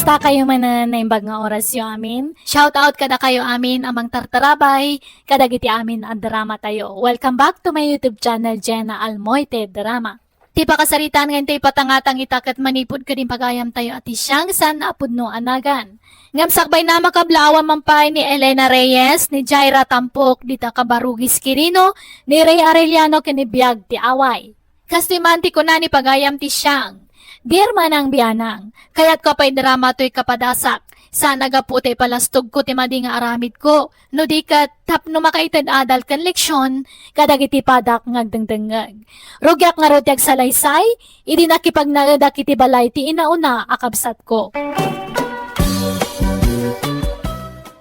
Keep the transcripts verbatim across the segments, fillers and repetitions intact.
Kumusta kayo manen naimbag nga orasyo amin? Shout out kadakayo amin a mangtartarabay kadagiti amin a drama tayo. Welcome back to my YouTube channel, Jenna Almoite Drama. Ti pakasaritaan nga intay patangatang ita ket manipud kadin pagayam tayo a ti siang saan a pudno a nagan. Ngem sakbay na makablawan man pay ni Elena Reyes, ni Jaira Tampok, dita Kabarugis Quirino, ni Ray Arellano ken ni Biag ti Away. Kas ti man ti kuna ni pagayam ti siang, Dear Manang Bianang, kayatko a paidrama toy kapadasak. Saan a gapu ti ipalastogko ti madi nga aramidko, no di ket tapno makaited adal ken leksyon kadagiti padak nga agdengdengngeg. Rugiak ngarud ti agsalaysay, idi nakipagnaedak iti balay ti inauna a kabsatko.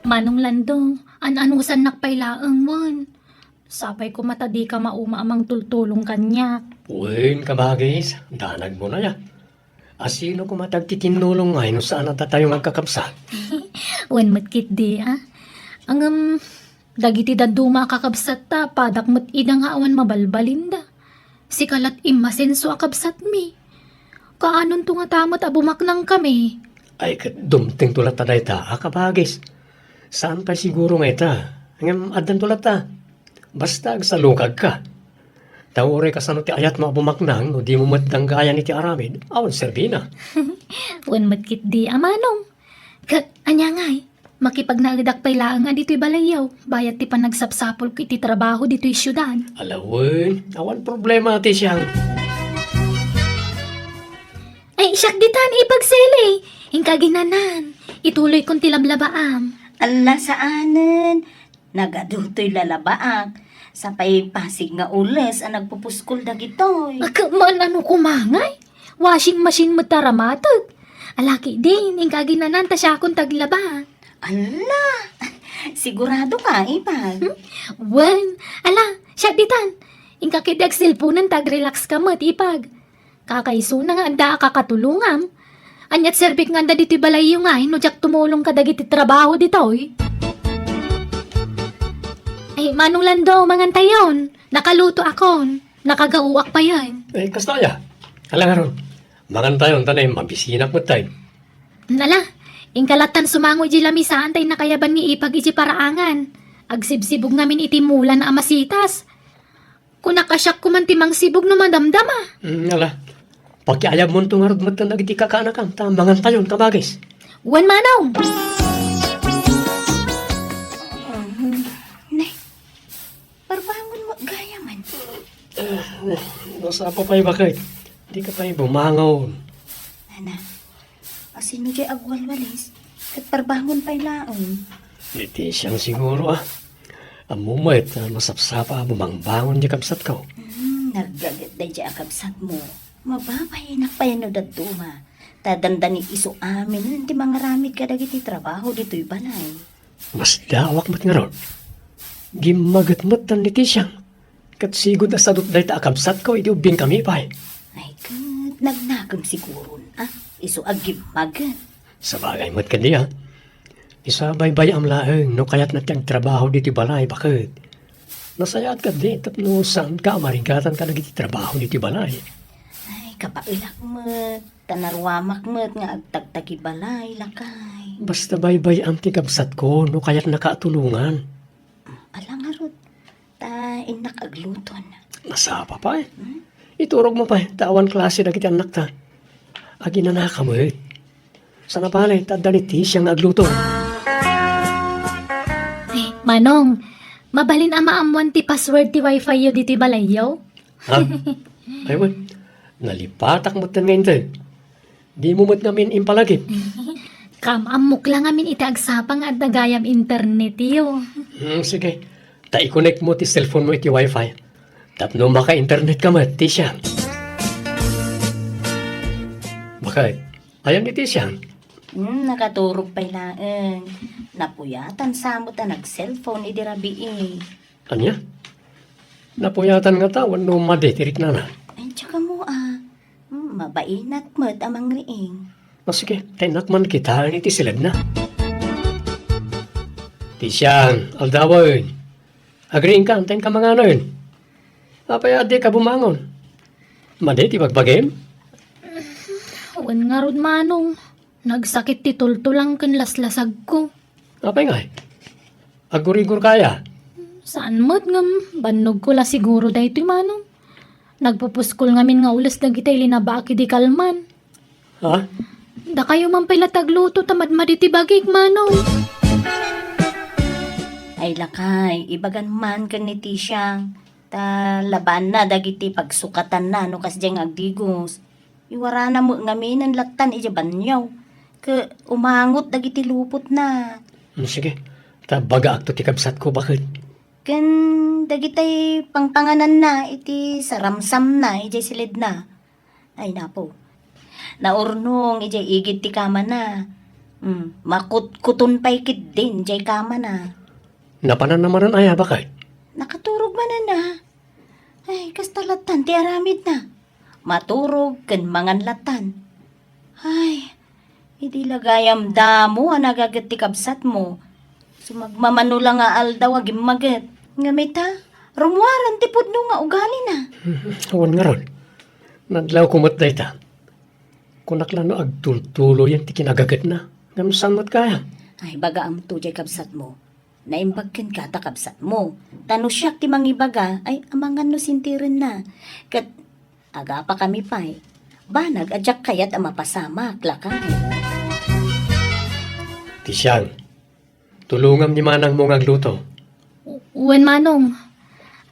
Manong Landong, an-anusannak pay laeng wen. Sapay koma ta dika mauma a mangtultulong kaniak. Wen, kabagis, danagmo na ya. A sino koma ti agtitinnulong ngay no saan a datayo nga agkakabsat? Wen met ketdi, a. Ngem, dagiti dadduma a kakabsatta, padak met ida nga awan mabalbalinda. Sika lat immasenso a kabsatmi. Kaanonto ngata met a bumaknangkami? Ay, ket dumtengto latta dayta a kabagis. Saan pay siguro nga ita, ngem addanto latta. Basta agsalukagka. Ta uray kasano ti ayatmo a bumaknang no dimo met ganggayan iti aramid, awan serbina. Wen met ketdi, a manong. Ket ania ngay, makipagnaedak pay laeng a ditoy balayyo, bayat ti panagsapsapulko iti trabaho ditoy siudad. Ala wen, awan problema ti siang. Ay, siak ditan, Ipag Sele. Inka ginanan. Ituloykon ti lablabaam. Ala, saanen. Nagadu toy lalabaak. Sapay pasig nga ules a nagpupuskol dagitoy. Ak-, maan-ano koma ngay? Washing machine met ta ramateg. Ala ketdin, inka ginanan ta siakon ti aglaba. Ala! Sigurado ka, Ipag? Hmm? Wen, ala, siak ditan. Inka ketdi agselponen ta agrelax ka met, Ipag. Kakaisuna nga adda a kakatulongam. Aniat serbik nga adda ditoy balayyo ngay no diak tumulong kadagiti trabaho ditoy? Ay, Manong Lando, mangantayon. Nakalutoakon. Nakagaoak payen. Ay, kasta aya. Ala ngarud. Mangantayon, ta nay, mabisinak met tayo. Nala, inka lattan sumango iti lamisaan tay nakayaban ni Ipag iti paraangan. Agsibsibog ngamin iti mulan a masitas. Kunak a siak koman ti mangsibog no madamdama. Mm, ala. Pakiayabmonto ngarud metten dagiti kakaanakam, ta mangantayon, kabagis. Wen, Manong! Ne, parbangon mo gayaman. Nasapa pay, baket. Di ka pay bumangon. Nana, asino jay agwalwalis? Ket parbangon pay laeng. Iti siang siguro, a. Ammo met a masapsapa a bumangbangon ti kabsatko. Hmm, naggaget dayjay a kabsatmo. Mababayenak pay no dadduma. Ta dandani isu amin ti mangaramid kadagiti trabaho ditoy balay. Masdaawak met ngarud. Gimmaget metten ni Tisiang. Ket sigud a sadut dayta a kabsatko idi ubbingkami pay. Ay, ket nagnakem siguron, a? Isu a gimmaget. Sabagay met kadi, a? Isu a baybay-am laeng no kayatna ti agtrabaho ditoy balay, baket. Nasayaat kadi tapno saanka a marigatan kadagiti trabaho ditoy balay. Ay, kabaelak met. Ta naruamak met nga agtagtagi balay, lakay. Basta baybay-am ti kabsatko no kayatnaka a tulongan. Ala ngarud, ta innak agluton. Nasapa pay. Hmm? Iturogmo pay, ta awan klase dagiti annakta. Aginanaka met. Sana pay, ta adda ni Tisia nga agluto. Ay, Manong, mabalin a maammoan ti password ti wifi yo ditoy balayyo? Ha? Ay, wen. Nalipatak met nga inted. Dimo met ngamin impalagip. Kaam-ammok la ngamin iti agsapa nga adda gayam internetyo. Hmm, sige. Ta i-connect mo ti cellphone mo iti wifi. Tapno maka-internet ka met, Tisia. Baket, ayan ni Tisia? Hmm, nakaturog pay laeng. Napuyatan sa met a nag-cellphone idi rabii. Ania? Napuyatan ngata wenno madi ti riknana? Ay, diak ammo, a. Hmm, mabainak met a mangriing. O, sige, ta innak man kitaen iti siledna. Tisia, aldawen. Agriingka, ta inka manganen. Apay a dika bumangon? Madi ti bagbagim? Wen ngarud, Manong. Nagsakit ti tultulang ken laslasagko. Apay ngay? Aggurigor kaya? Saan met ngem, bannogko la siguro daytoy, Manong. Nagpupuskol ngamin nga ules dagitay linabaak idi kalman. Ha? Dakayo man pay la ti agluto ta madmadi ti bagik, Manong. Ay, lakay, ibagan man ken ni Tisiang, ta labanna dagiti pagsukatanna no kasdiay nga agdigos. Iwarana met ngamin lattan idiay banio. Ket umangot dagiti lupotna. Hmm, sige. Ta bagaakto ti kabsatko, baket. Ken dagitay pangpangananna iti saramsamna idiay siledna. Ay, napo. Naurnong idiay igid ti kamana. Hmm, makutkuton pay ketdin idiay kamana. Napananna manen aya, baket? Nakaturog manen a. Ay, kasta lattan ti aramidna. Maturog ken mangan lattan. Ay, idi la gayam damo a nagaget ti kabsatmo. Sumagmamano la nga aldaw a gimmaget. Ngem ita, rummuaren ti pudno nga ugalina. Wen ngarud, nadlawko met dayta. Kunak la no agtultuloyen ti kinagagetna. Ngem saan met kaya? Ay, bagaamto diay kabsatmo. Naimbag kenka ta kabsatmo. Ta no siak ti mangibaga, ay amangan no sintirenna. Ket agapakami pay. Banag a diak kayat a mapasamak, lakay. Tisiang, tulongam ni manangmo nga agluto. Wen, Manong.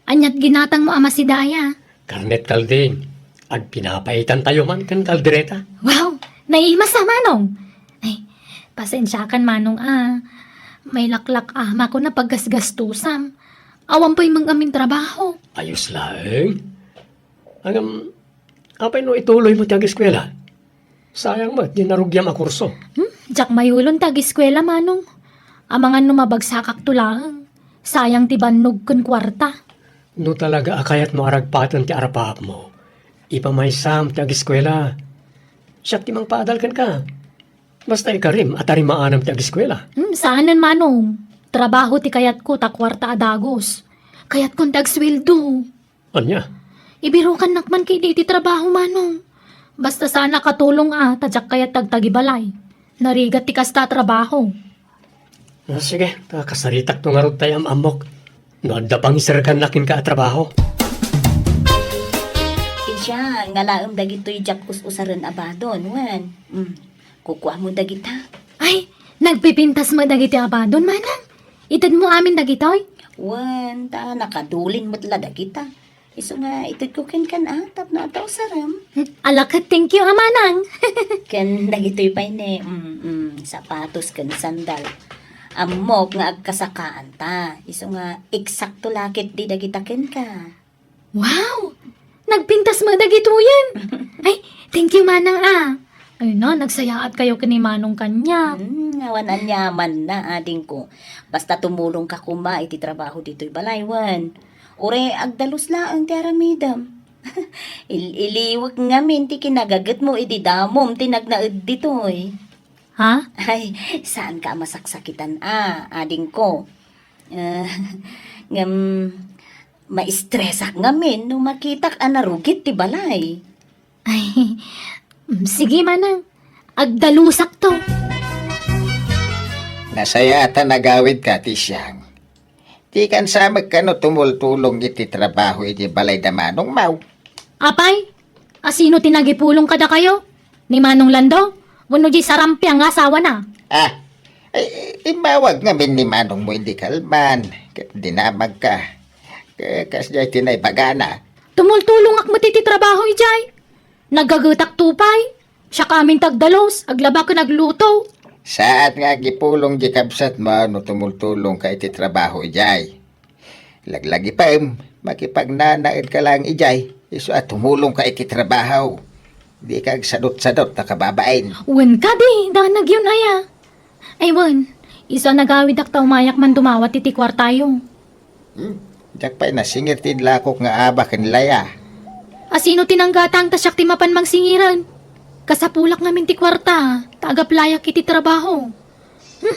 Ania't ginatangmo a masidaya? Karne't kalding. Agpinapaitantayo man ken kaldereta. Wow! Naimas a, Manong! Ay, pasensiakan, Manong, a. May laklak-amakon a paggasgastusam. Awan pay manggamin trabaho. Ayos laeng. Ngem, apay no ituloymo ti ageskuela? Sayang met, di narugiam a kurso. Hmm? Diak mayulon ti ageskuela, Manong. Amangan no mabagsakakto laeng. Sayang ti bannog ken kuarta. No talaga a kayatmo a ragpaten ti arapapmo, ipamaysam ti ageskuela. Siak ti mangpaadal kenka. Basta ikarim a tarimaanam ti ageskuela. Hmm, saanen, Manong. Trabaho ti kayatko ta kuarta a dagus. Kayatkon ti agsueldo. Ania? Ibirukannak man ketdi iti trabaho, Manong. Basta saan a katulong a, ta diak kayat ti agtagibalay. Narigat ti kasta a trabaho. Ah, sige, ta kasaritakto ngarud tay am-ammok. No adda pangiserkannak kenka a trabaho. Siak, ngalaem dagitoy diak us-usaren a badon, wen. Mm. Kukuamo dagita. Ay, nagpipintas met dagiti a badon, Manang. Itedmo amin dagitoy? Wen, ta nakadulin met la dagita. Isu nga itedko kenkan a, tapno adda usarem. Ala ket, thank you a, Manang. Ken dagitoy pay ne, mm, mm, sapatos ken sandal. Ammok nga agkasakaanta. Isu nga eksakto la ketdi dagita kenka. Wow! Nagpintas met dagitoyen. Ay, thank you, Manang, a. Ay na, nagsayaat kayo ken ni Manong kaniak. Hmm, awan aniamanna, adingko. Basta tumulongka koma iti trabaho ditoy balay, wen. Uray agdalus laeng ti aramidem. Il-iliwek ngamin ti kinagagetmo idi damom ti nagnaed ditoy. Ha? Ay, saanka a masaksakitan a, adingko. Eh, ngem, maistresak ngamin no makitak a narugit ti balay. Ay, mm, sige, Manang. Agdalusakto. Nasayaat a nagawidka, Tisiang. Dikan sa met kano tumultulong iti trabaho iti balay da Manong Mau. Apay, asino ti nagipulong kadakayo? Ni Manong Lando? Wenno diay sarampiang nga asawana? Ah, ay, immawag ngamin ni Manongmo idi kalman, ket dinamagka. Ka-, kasdiay ti naibagana. Tumultulongak met iti trabaho idiay. Nagagetakto pay. Siak amin ti agdalus, aglaba ken agluto. Saat nga agipulong di kabsatmo no tumultulongka iti trabaho idiay. Laglagipem, makipagnanaedka laeng idiay, isu a tumulongka iti trabaho. Dika agsadutsadut a kababain. Wen kadi, danagyon aya. Ay wen, isu a nagawidak ta umayak man dumawat iti kuartayo. Hmm? Diak pay nasingir ti inlakok nga aba ken laya. Asino ti nanggatang ta siak ti mapan mangsingiran? Kasapulak ngamin ti kuarta, ta agaplayak iti trabaho. Hmm?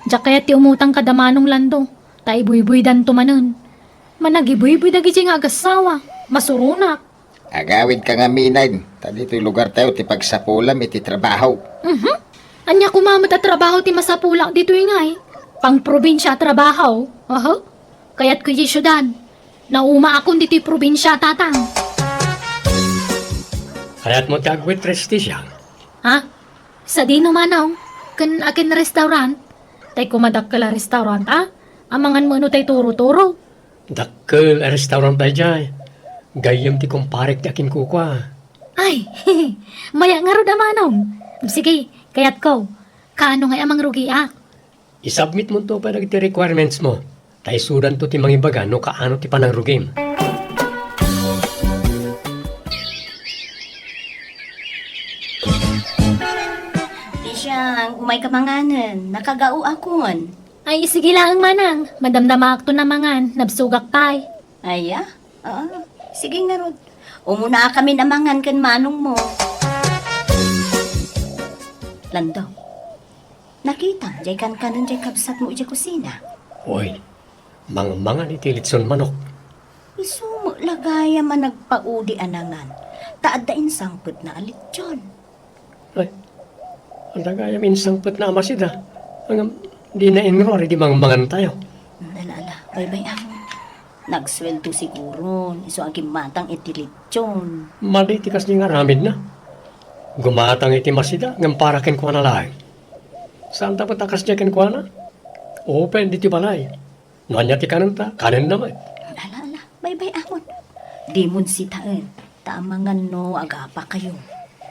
Diak kayat ti umutang kada Manong Lando, ta ibuyboydanto manen. Managibuyboy dagiti nga agassawa, masuronak. Agawidka ngaminen, ta ditoy lugartayo ti pagsapulam iti trabaho. Mhm. Ania koma met a trabaho ti masapulak ditoy ngay? Pangprobinsia a trabaho. Aha. Kayatko iti siudad. Naumaakon ditoy probinsia, Tatang. Kayatmo ti agwaitress, Tisang? Ha? Sadino, Manong? Ken akin restaurant? Tay koma dakkel a restaurant, a? Amangan mo no tay turo-turo. Dakkel a restaurant daydiay. Gayyem ti kumparek ti akinkukua. Ay, mayak ngarud a, Manong. Sige, kayatko. Kaano ngay a mangrugiak? I-submit monto pay dagiti requirements mo. Ta isudanto ti mangibaga no kaano ti panangrugim. Tisang, umayka manganen. Nakagaoakon. Ay, sige laeng, Manang. Madamdamaakton a mangan. Nabsogak pay. Aya? Ah, sige ngarud. Umunakamin a mangan ken manongmo. Lando, nakitam diay kankanen diay kabsatmo idiay kusina? Oy, mangmangan iti litson manok. Isu met la gayam a nagpaudi a nangan, ta adda insangpetna a litson. Ay, adda gayam insangpetna a masida. Ngem dina inruar idi mangmangantayo. Ala, ala, baybay-amon. Nagsueldo siguron, isu a gimmatang iti litson. Madi ti kasdi nga aramidna. Gumatang iti masida, ngem para kenkuana laeng. Saanta met a kasdi kenkuana? Open ditoy balay. No ania ti kanenta, kanenna met. Ala, ala, baybay-amon. Dimon sitaen, ta amangan no agapakayo.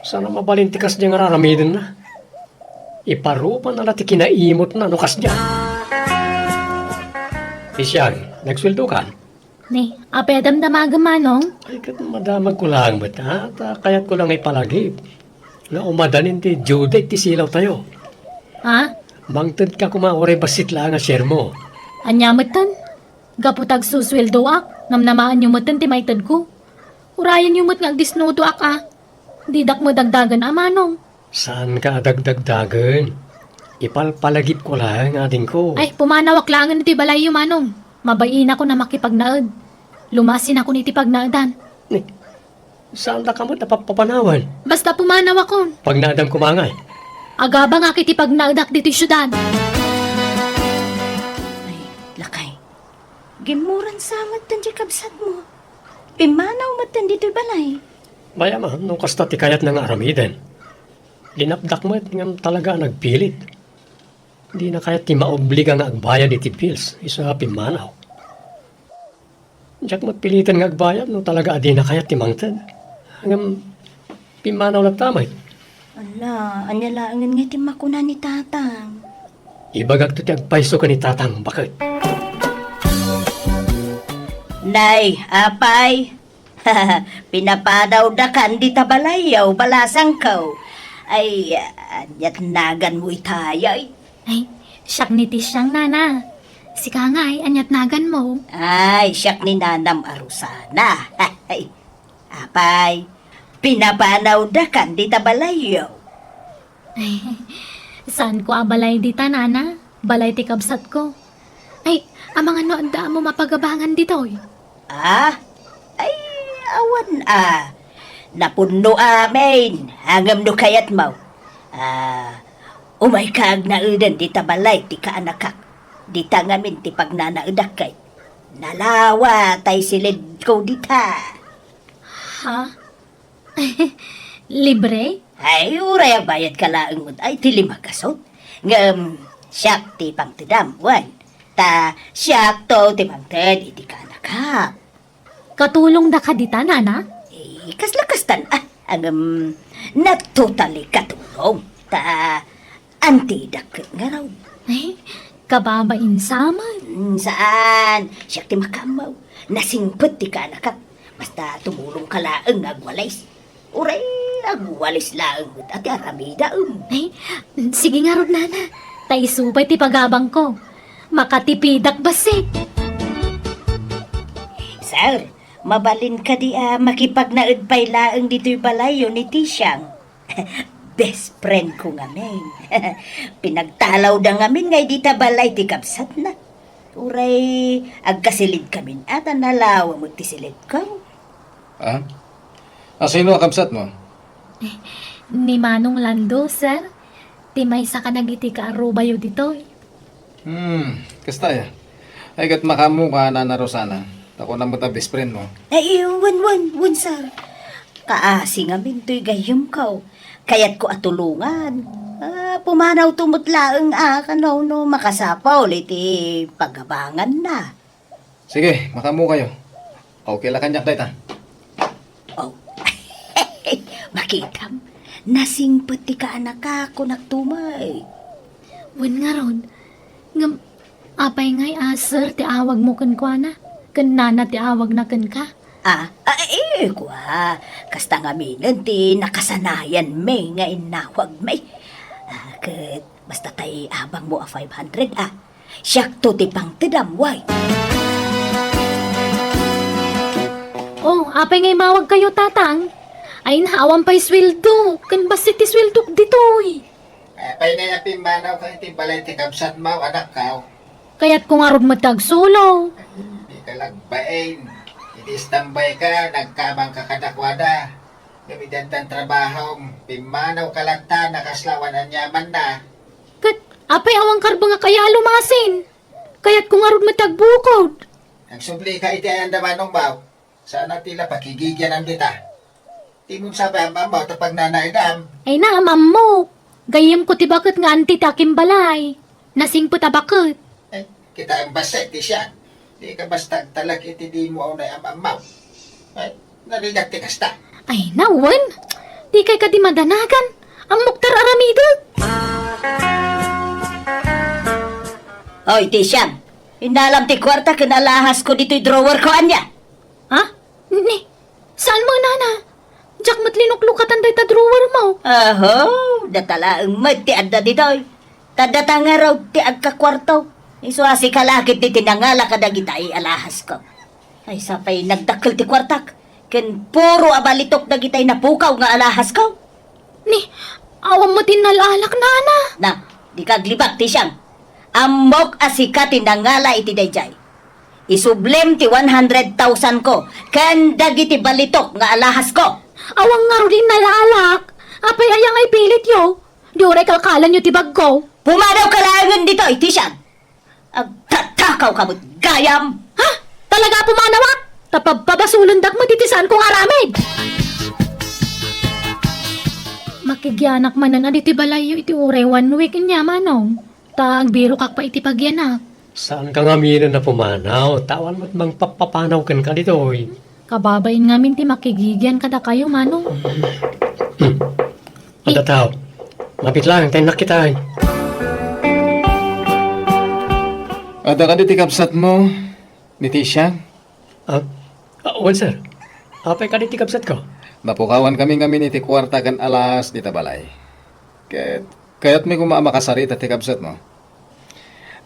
Saan a mabalin ti kasdi nga araramidenna. Iparupana la ti kinaimutna no kasdiay. Tisang, nagsueldokan? Ni, apay a damdamagem, Manong? Ay, ket madamagko laeng met, ha? Ta kayatko la nga ipalagip nga umadanin ti due date ti silawtayo. Ha? Mangtedka koma uray bassit laeng a share mo. Ania metten? Gapu ta agsusueldoak, namnamaenyo metten ti maitedko. Urayenyo met nga agdisnudoak, a. Didak madagdagen a, Manong. Saanka a dagdagdagen. Ipalpalagipko laeng, adingko. Ay, pumanawak laengen iti balayyo, Manong. Mabainakon a makipagnaed. Lumasinakon iti pagnaedan. Ni, saandaka met a pappapanawen? Basta pumanawakon. Pagnaedam koma ngay. Agabangak iti pagnaedak ditoy siudad. Ay, lakay. Gimmuran sa metten diay kabsatmo. Pimmanaw metten ditoy balay. Bayaman, no kasta ti kayatna nga aramiden. Linapdak met ngem talaga a nagpilit. Dina kayat ti maobliga nga agbayad iti bills, isu a pimmanaw. Diak met piliten nga agbayad no talaga a dina kayat ti mangted. Ngem pimmanaw latta met. Ala, ania laengen nga ti makuna ni Tatang? Ibagakto ti agpayso ken ni Tatang, baket. Nay, apay, pinapanawdakan dita balayyo, balasangko. Ay, aniat naganmo itay, ay? Ay, siak ni Tisang, Nana. Sika ngay, aniat naganmo? Ay, siak ni Nanam a Rosana. Ay, apay, pinapanawdakan dita balayyo. Ay, saanko a balay dita, Nana. Balay ti kabsatko. Ay, amangan no adda a mapagabangan ditoy? Ah? Ay, awan a. Napunno amin. Ngem no kayatmo, ah, umayka agnaeden dita balay ti kaanakak. Dita ngamin ti pagnanaedak ket nalawa tay silidko dita. Ha? Libre? Ay, uray agbayadka laeng met ay ti lima gasut. Ngem, siak ti pangtedam, wen. Ta siakto ti mangted iti kaanakak. Katulongdaka dita, Nana? Eh, kasla kastan, ah, ngem, not totally katulong. Ta, antidak ket ngarud. Ay, kababain sa met. Mm, saan. Siak ti makaammo. Nasingpet ti kaanakak. Basta tumulongka laeng nga agwalis. Uray agwalis laeng met a ti aramidaem. Ay, sige ngarud, Nana. Ta isu pay ti pagabangko. Makatipidak bassit. Sir, mabalin kadi a makipagnaed pay laeng ditoy balayyo ni Tisang? Best friend ko ngamin. Pinagtalawda ngamin nga idi ta balay ti kabsatna. Uray agkasilid kamin a ta nalawa met ti silidko. Ah? A, sino a kabsatmo? Ni Manong Lando, sir. Ti maysa kadagiti kaarubayo ditoy. Hmm, kasta aya. Ay, ket makaammoka, Nana Rosana. Ta kunam met a best friend mo. Ay, wen, wen, wen, sir. Kaasi ngamin toy gayyemko. Kayatko a tulongan. Ah, pumanawto met laeng a kano no makasapul iti pagabanganna. Sige, makaammokayo. Okay la kaniak dayta. Oh. Makitam, nasingpet ti kaanaka, kunak tumay. Wen ngarud, ngem apay ngay a sir ti awagmo kenkuana? Ken nana ti awagna kenka? Ah, ah, eh, kua, kasta ngaminen ti nakasanayanmi nga innawagmi. Ah, ket basta tay abangmo a five hundred, ah. Siakto ti pangtedam, way. Oh, apay nga imawagkayo, Tatang? Ay, awan pay sueldo. Ken bassit ti sueldok ditoy. Apay nga pimmanaw ka iti balay ti kabsatmo, anakko? Kayatko ngarud met ti agsulo. Di ka lagbain. Iti istambay ka, nagkamangka kadakuada. Ngem iti addan trabahom, pimmanaw ka latta, nakasla awan aniamanna. Ket apay awan karbengak aya a lumasin? Kayatko ngarud met ti agbukod. Agsubli ka iti ayan da manong baw. Saan a ti la pakigigianam dita. Timon sa pay am-ammo ta pagnanaidam. Ay na, am-ammo. Gayyemko ti baket nga anti ti akimbalay. Nasingpet a baket. Eh, kita ang basta ti siya. Di ka basta agtalek iti di mo awnay am-ammaw. Ay, narigat ti kasta. Ay, nawen. Di kay kadi madanagan. Ammok ti ar-aramidek. Oy, ti siyam. Innalam ti kuarta ken alahas ko ditoy drawer ko, ania? Ha? Ni, saan mo, nana? Diak met linuklukatan dayta drawer mo. Aho, data laeng met ti adda ditoy. Ta data ngarud ti agkakuarto. Isu a sika la ketdi ti nangala kadagita ay alahas ko. Ay, sapay nagdakkel ti kuartak. Ken puro a balitok dagitay napukaw nga alahas ko. Ni, awan met innal-alak, nana. Na, di ka aglibak, ti siyam. Ammok a sika ti nangala iti daydiay. Isublem ti one hundred thousand ko ken dagiti balitok nga alahas ko. Awan ngarud innal-alak. Apay aya nga ipilityo? Di uray kalkalanyo ti bagko. Pumanaw ka laengen ditoy, ti siyam. Agtatakaw ka met gayam! Ha? Talaga a pumanawak? Ta pabpabasolendak met iti saanko nga aramid! Makigianak manen a ditoy balayyo iti uray one week ania, manong. Ta agbirokak pay iti pagianak. Saanka ngaminen a pumanaw, ta awan met mangpappapanaw kenka ditoy. Kababain ngamin ti makigigian kadakayo, manong. Hmm. Adda tao. Mapit lang, tayo nakita. Adda kadi ti kabsatmo, ni Tisha? Ah, ah, wen, sir. Apay kadi ti kabsatko? Napukawan kami ngamin iti kuarta ken alahas dita balay. Ket kayatmi koma a makasarita ti kabsatmo.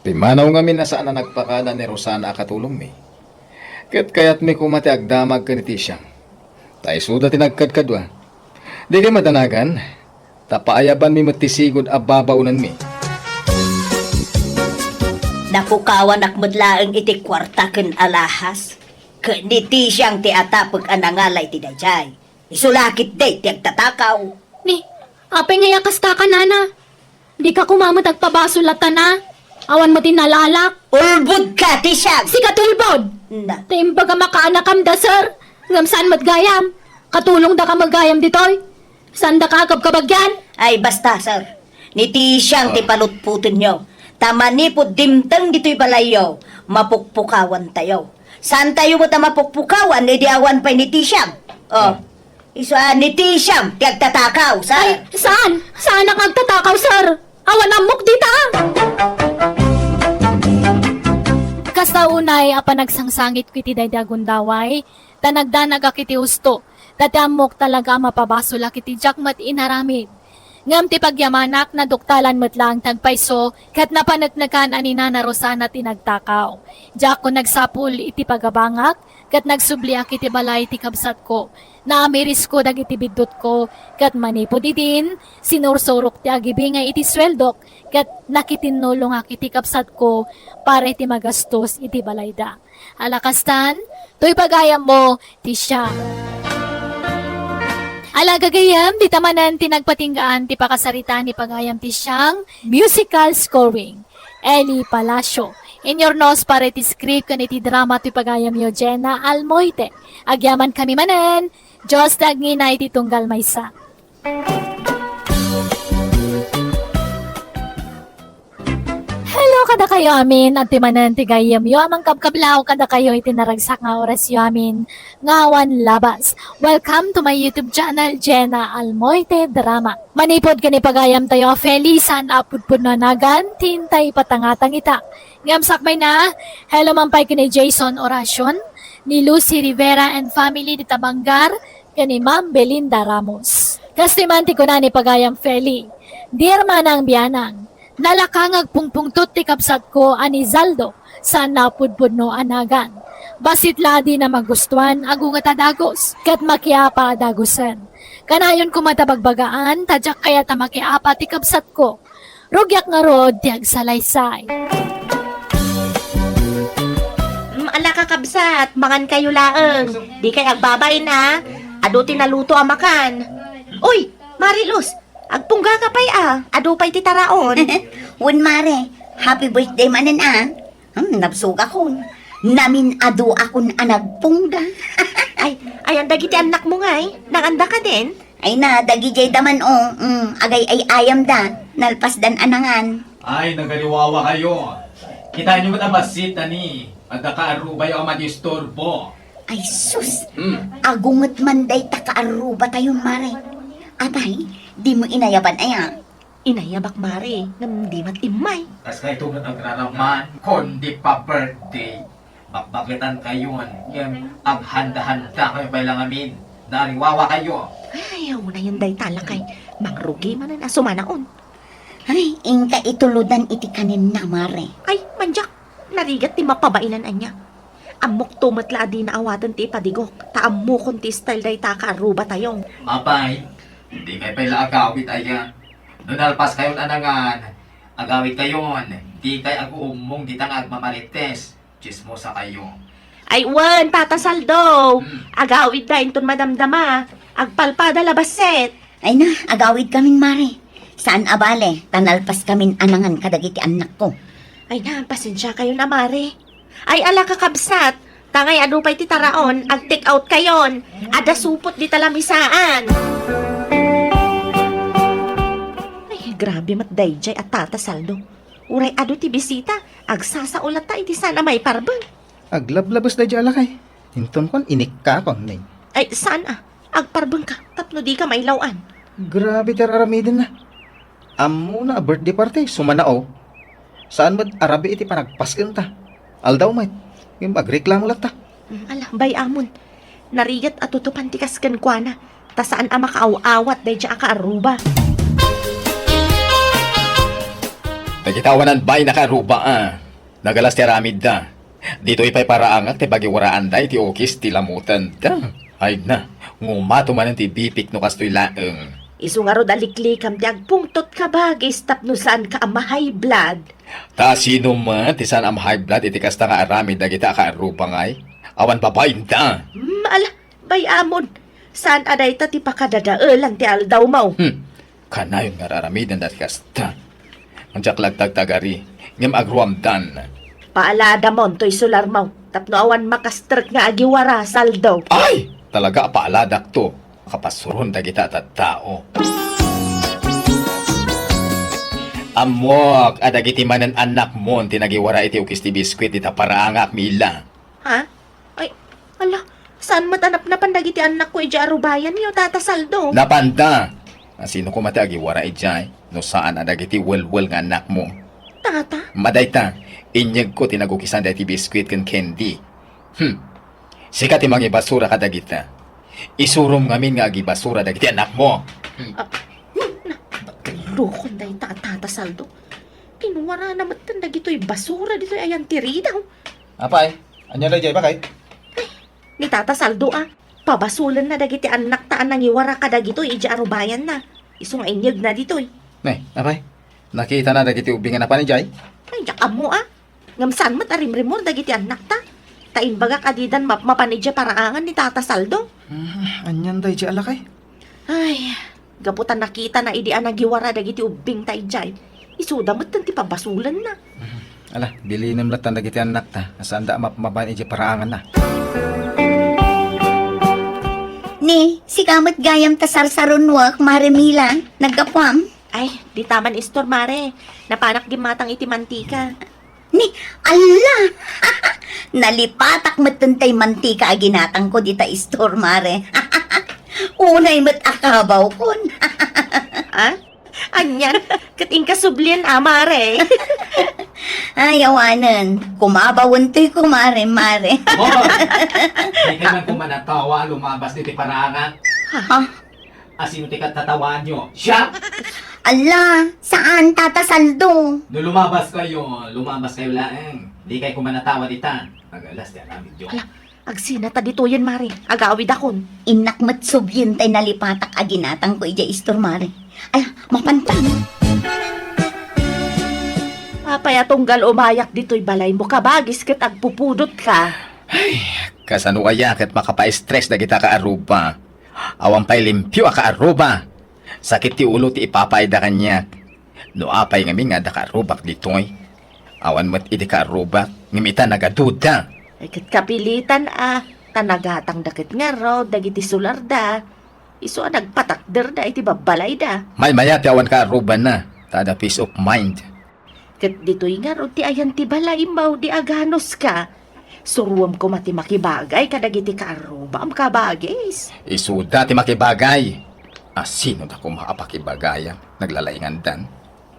Pimmanaw ngamin a saan a nagpakada ni Rosana a katulongmi. Ket kayatmi koma ti agdamag ken ni Tisha. Ta isuda ti nagkadkadua. Dikay madanagan, ta paayabanmi met ti sigud a babaonanmi. Napukawanak met laeng iti kuarta ken alahas. Ket ni Tisha ti atapek a nangala iti daydiay. Isu la ketdi ti agtatakaw. Ni, apay ngay a kasta ka, nana? Dika koma met agpabasol latta, na? Awan met innal-alak. Ulbodka, Tisha! Sika ti ulbod! Na. Ta imbag a makaanakam da, sir. Ngem saan met gayam. Katulongdaka met gayam ditoy. Saandaka a kabkabagian. Ay, basta, sir. Ni Tisha ti palutpotenyo. Ta manipud dimteng ditoy balayyo, mapukpukawantayo. Saantayo met a mapukpukawan idi awan pay ni Tisha. Oh. Ah. Isu a ni Tisha ti agtatakaw, sir. Ay, saan? Saanak nga agtatakaw, sir? Awan ammok dita. Kasta unay a panagsangsangitko iti daydi a gundaway, ta nagdanagak iti husto, ta ti ammok talaga a mapabasolak iti diak met inaramid. Ngem ti pagyamanak, naduktalan met laeng ti agpayso, ket napaneknekan a ni Nana Rosana ti nagtakaw. Diakon nagsapul iti pagabangak, ket nagsubliak iti balay ti kabsatko. Naamirisko dagiti biddutko, ket manipud idin, sinursurok ti agibingay iti sueldok, ket nakitinnulongak iti kabsatko para iti magastos iti balayda. Ala kastan, toy pagayammo, ti siak. Ala gagayyem, dita manen ti nagpatinggaan ti pakasarita ni pagayam ti siang musical scoring, Eli Palacio. Inyurnos para iti script ken iti drama ti pagayamyo, Jenna Almoite. Agyamankami manen, Dios ti agngina iti tunggal maysa. Hello kadakayo amin, adtoy manen ti gayyemyo a mangkabkablaw kadakayo iti naragsak nga orasyo amin nga awan labas. Welcome to my YouTube channel, Jenna Almoite Drama. Manipud ken ni pagayamtayo a Feli, saan a pudpudno a nagan ti intay ipatangatang ita. Ngem sakbayna, hello man pay ken ni Jason Oracion, ni Lucy Rivera and family dita Bangar, ken ni Ma'am Belinda Ramos. Kastoy man ti kuna ni pagayam Feli, "Dear Manang Bianang, nalaka nga agpungpungtot ti kabsatko a ni Zaldo, saan a pudpudno a nagan. Bassit la a dina magustuan, agunget a dagus, ket makiapa a dagusen. Kanayon koma ta bagbagaan, ta diak kayat a makiapa ti kabsatko. Rugiak ngarud ti agsalaysay." Mm, ala, kakabsat, mangankayo laeng. Dikay agbabain, a. Adu ti naluto a makan. Uy, Mariluz, agpunggaka pay, a. Adu pay ti taraon. Wen, Mare. Happy birthday manen, a. Hmm, nabsogakon. Namin-aduakon a nagpungga. Ay, ayan dagiti annakmo ngay? Nangandaka den? Ay na, dagidiay da man, o. Mm, agay-ay-ayamda. Nalpasdan a nangan. Ay, nagaliwawakayo. Kitaenyo met a bassit, a ni, adda kaarrubayo a madiisturbo. Ay, sus! Hmm. Agunget man dayta kaarrubatayon, Mare. Apay, dimo inayaban aya? Inayabak, Mare, ngem di met immay. Kas kayto met agraraman, kundi pa-birthday. Bakbaketankayon, ngem aghanda-handakayo pay la ngamin. Nariwawakayo. Ay, unayen dayta lakay. Mangrugi manen a sumanaon. Ay, inka itulodan iti kanenna, Mare. Ay, mandiak. Narigat ti mapabainan ania. Ammokto met la a dina awaten ti ipadigok, ta ammokon ti style dayta kaarrubatayo. Apay, dikay pay la agawid aya. No nalpaskayon a nangan, agawidkayon, dikay aguummong dita nga agmamarites. Tsismosakayo. Ay, wen, Tata Saldo. Hmm. Agawidda inton madamdama. Agpalpada la bassit. Ay na, agawidkamin, Mare. Saan a bale, ta nalpaskamin a nangan kadagiti annakko. Ay na, pasensiakayon a, Mare. Ay, ala, kakabsat. Ta ngay adu pay ti taraon, ag-take outkayon. Adda supot dita lamisaan. Ay, grabe met daydiay a Tata Saldo. Uray adu ti bisita, agsasao latta iti saan a maiparbeng. Aglablabes daydiay a lakay. Inton kuan, inikkakon, ne. Ay, saan a. Agparbengka, tapno dika mailaw-an. Grabe ti ar-aramidenna. Ammona a birthday party, sumanao. Saan met a rabii iti panagpas-enta. Aldaw met, ngem agreklamo latta. Mm, ala, bay-amon. Narigat a tutupan ti kas kenkuana, ta saan a makaaw-awat daydiay a kaarruba. Dagita awanan bay nakaarruba a. Nagalas ti aramidda. Ditoy pay paraangak ti pagiwaraanda iti ukis ti lamutenda. Ay na, ngumato manen ti bipik no kastoy laeng. Isu ngarud a liklikam ti agpungtot ka bagis tapno saanka a ma-high blood. Ta sino met ti saan a ma-high blood iti kasta nga aramid dagita a kaarruba ngay? Awan babainda. Mm, ala, bay-amon. Saan a dayta ti pakadadaelan ti aldawmo. Hmm. Kanayon nga ar-aramiden dati kasta. Diak la agtagtagari, ngem agruamdan. Paaladamon toy solarmo, tapno awan makastrek nga agiwara, Saldo. Ay! Talaga a paaladakto. Kapasuron dagita a tattao. Ammok a dagiti manen annakmon ti nagiwara iti ukis ti biskuit dita paraangak, Mila. Ha? Ay, ala, saan met a napnapan dagiti annakko idiay arubayanyo, Tata Saldo? Napanda! Asino koma ti agiwara idiay, no saan a dagiti welwel nga annakmo? Tata? Madayta, inyegko ti nagukisan daytoy biskuit ken candy. Hmm. Sika ti mangibasura kadagita. Isurom ngamin nga agibasura dagiti annakmo. Hmm. Ah, hmm, na, lukon dayta a Tata Saldo. Pinuarana metten dagitoy basura ditoy ayan ti ridaw. Apay, ania daydiay, bakay? Ay, ni Tata Saldo a. Pabasolenna dagiti annakta a nangiwara kadagitoy idiay arubayanna. Isu nga inyegna ditoy. Ne, apay, nakitana dagiti ubing a napan idiay? Ay, diak ammo a. Ngem saan met a rimrimor dagiti annakta. Ta imbagak a didan mapmapan idiay paraangan ni Tata Saldo. Hmm, anian daydiay a lakay? Ay, gapu ta nakitana idi a nagiwara dagiti ubbingta idiay, isuda metten ti pabasolenna. Ala, bilinem latta dagiti annakta, a saanda a mapmaban idiay paraanganna. Ni, sika met gayam ta sarsarunoak, Mare Mila, naggapuam? Ay, dita man istor, Mare. Napanak gimmatang iti mantika. Ni, alla! Nalipatak metten tay mantika a ginatangko dita istor, Mare. Unay met a kabawkon. Ah? Anian? Ket inka sublien a, Mare? Ay, awanen. Kumabawen toy, kumare, Mare. Hoy! Dikay man kumanatawa a lumabas ditoy paraangan. Ha? Asino ti kattatawaanyo? Siak? Alla, saan, Tata Saldo. No lumabas kayo, lumabas kayo laeng. Dikay kumanatawa ditan. Agalas ti aramidyo. Ala, agsina ta ditoyen, Mare. Agawidakon. Innak met sublien tay nalipatak a ginatangko idiay istor, Mare. Ala, mapantan. Apay a tunggal umayak ditoy balaymo, kabagis, ket agpupudotka? Ay, kasano aya ket makapaestres dagita kaarruba? Awan pay limpio a kaarruba. Sakit ti ulo ti ipapaayda kaniak. No apay ngamin nga adda kaarrubak ditoy? Awan met idi kaarrubak, ngem ita nagaduda. Ay, ket kapilitan a, ta nagatangda ket ngarud dagiti sularda. Isu a nagpatakderda iti babbalayda. Maymaya ti awan kaarrubanna, ta adda peace of mind. Ket ditoy ngarud ti ayan ti balaymo idi aganuska. Suroem koma ti makibagay kadagiti kaarrubam, kabagis. Isuda ti makibagay. Asinoda koma a pakibagayam? Naglalaingandan.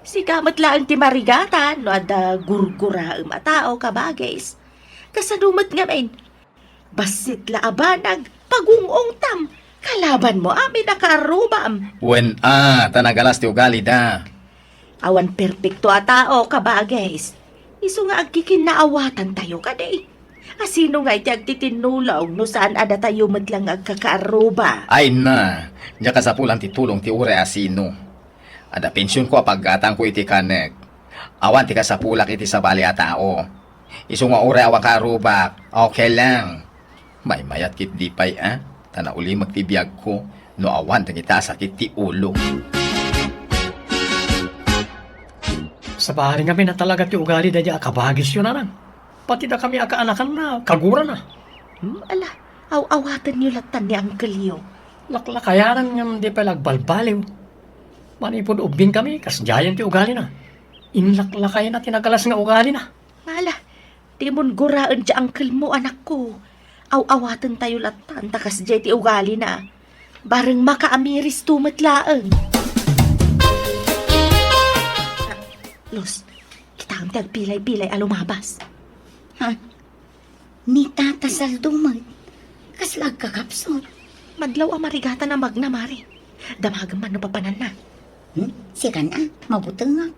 Sika met laeng ti marigatan no adda gurguraem a tao, kabagis. Kasano met ngamin? Bassit la a banag, pagung-ungtam, kalabanmo amin a kaarrubam. Wen a, ta nagalas ti ugalida. Awan perpekto a tao, kabagis. Isu nga agkikinnaawatantayo kadi. Asino ngay ti agtitinnulong no saan a datayo met la nga agkakaarruba? Ay na, diak kasapulan ti tulong ti uray asino. Adda pensionko a paggatangko iti kanek. Awan ti kasapulak iti sabali a tao. Isu nga uray awan kaarrubak, okay lang. Maymayat ketdi pay a, ta naulimek ti biagko no awan dagita a sakit ti ulo. Sabali ngamin a talaga ti ugali daydi a kabagisyo, nanang. Pati dakami a kaanakanna, kagurana. Hmm, ala, aw-awatenyo latta ni angkelyo. Laklakayanan ngem di pay la agbalbaliw. Manipud ubbingkami, kasdiayen ti ugalina. Inlaklakayna ti nagalas nga ugalina. Ala, dimon guraen ti angkelmo, anakko. Aw-awatentayo lattan ta kasdiay ti ugalina. Bareng makaamiristo met laeng. Ah, Luz, kitaem ti agpilay-pilay a lumabas. Ha? Ni Tata Saldo met. Kasla agkakapsut? Madlaw a marigatan a magna, Mare. Damagem man no papananna. Hmm? Sikan a, mabutengak.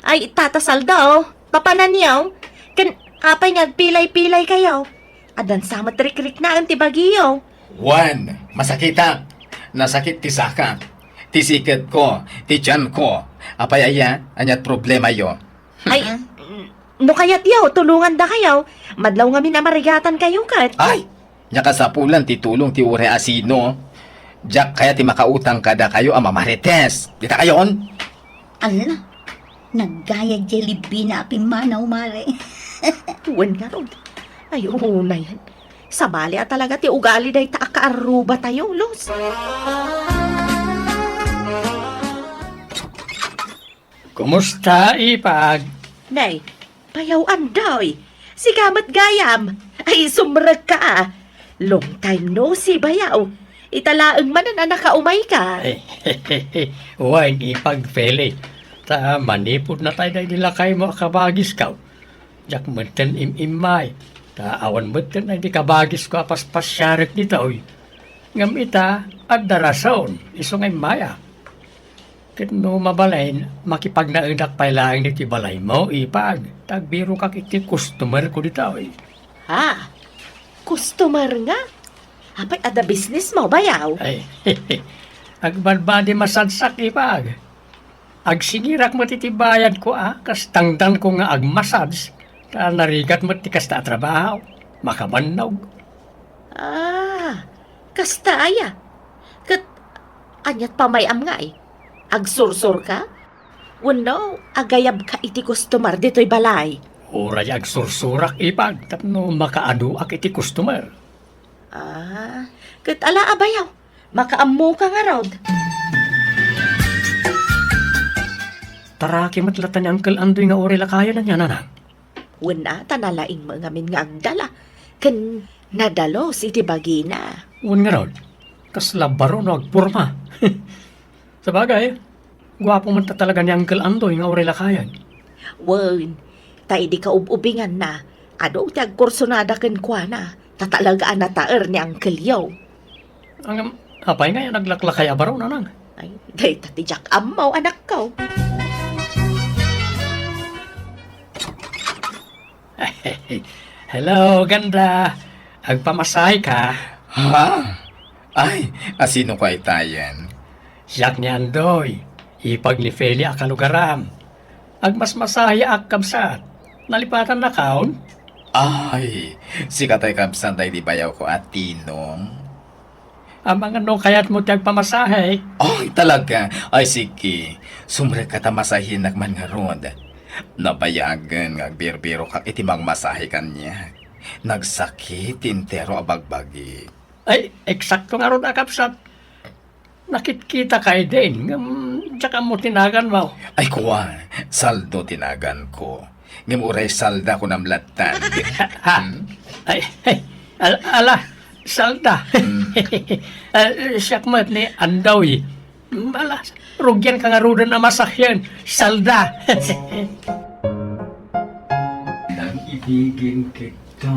Ay, Tata Saldo, papananyo? Ken apay nga agpilay-pilay kayo? Addan sa met rikriknaen ti bagiyo. Wen, masakitak. Nasakit ti sakak, ti siketko, ti tianko. Apay aya, aniat problemayo? Ay, mm, no kayatyo, tulongandakayo. Madlaw ngamin a marigatankayo ket. Ay! Nia kasapulan ti tulong ti uray asino. Diak kayat ti makautang kadakayo a mamarites. Dita kayon? Ala, naggayad diay libbina a pimmanaw, Mare. Wen ngarud. Ay, unayen. Sabali a talaga ti ugali dayta a kaarrubatayo, Luz. Kumusta, Ipag? Nay, bayaw, Andoy. Sika met gayam. Ay, sumrekka a. Long time no see, bayaw. Ita laeng manen a nakaumayka. Wen, Ipag Feli. Ta manipud natay daydi lakaymo a kabagisko. Diak metten im-immay, ta awan metten daydi kabagisko a paspasiarek ditoy. Ngem ita, adda rason, isu nga immayak. Ket no mabalin, makipagnaedak pay laeng ditoy balaymo, Ipag, ta agbirokak iti customerko ditoy. Ha? Customer nga? Apay, adda businessmo, bayaw? Ay, agbadbadi masadsak, Ipag. Agsingirak met iti bayadko a kas tangdanko nga agmassage, ta narigat met ti kasta a trabaho, makabannog. Ah, kasta aya? Ket Aniat pamay amngay? Agsursurka? Wenno agayabka iti customer ditoy balay? Uray agsursurak, ipag, tapno makaaduak iti customer. Ah, ket ala a bayaw, makaammoka ngarud. Taraki met latta ni Uncle Andoy nga uray lakayen ania, nanang? Wen a, ta nalaing met ngamin nga agdala, ken nadalus iti bagina. Wen ngarud, kasla baro no agporma. Sabagay, guapo man ta talaga ni Uncle Andoy nga uray lakayen. Wen, ta idi kaub-ubinganna, adu ti agkursonada kenkuana, ta talaga a nataer ni Uncle Yo. Ngem, apay ngay a naglaklakay a baro, nanang? Ay, dayta ti diak ammo, anakko. Hello, ganda. Agpamasahe ka? Ha? Ay, asino ka itayen? Siak ni Andoy, ipag ni Feli a kalugaram. Agmasmasaheak, kabsat. Nalipatannakon? Ay, sika tay kabsat daydi bayawko a Tinong. Amangan no kayatmo ti agpamasahe? Ay, talaga? Ay, sige. Sumrekka ta masahenak man ngarud. Nabayagen nga agbirbirokak iti mangmasahe kaniak. Nagsakit ti entero a bagbagik. Ay, eksakto ngarud a kabsat. Nakitkitak idin, ngem diak ammo ti naganmo. Ay, kua, Saldo ti naganko. Ngem uray Salda kunam lattan. Ha? Hmm? Ay, ay, al-, ala, Salda. Hmm. Ah, siak met ni Andoy. Ala, rugianka ngaruden a masahen, Salda. Nang ibigin kita,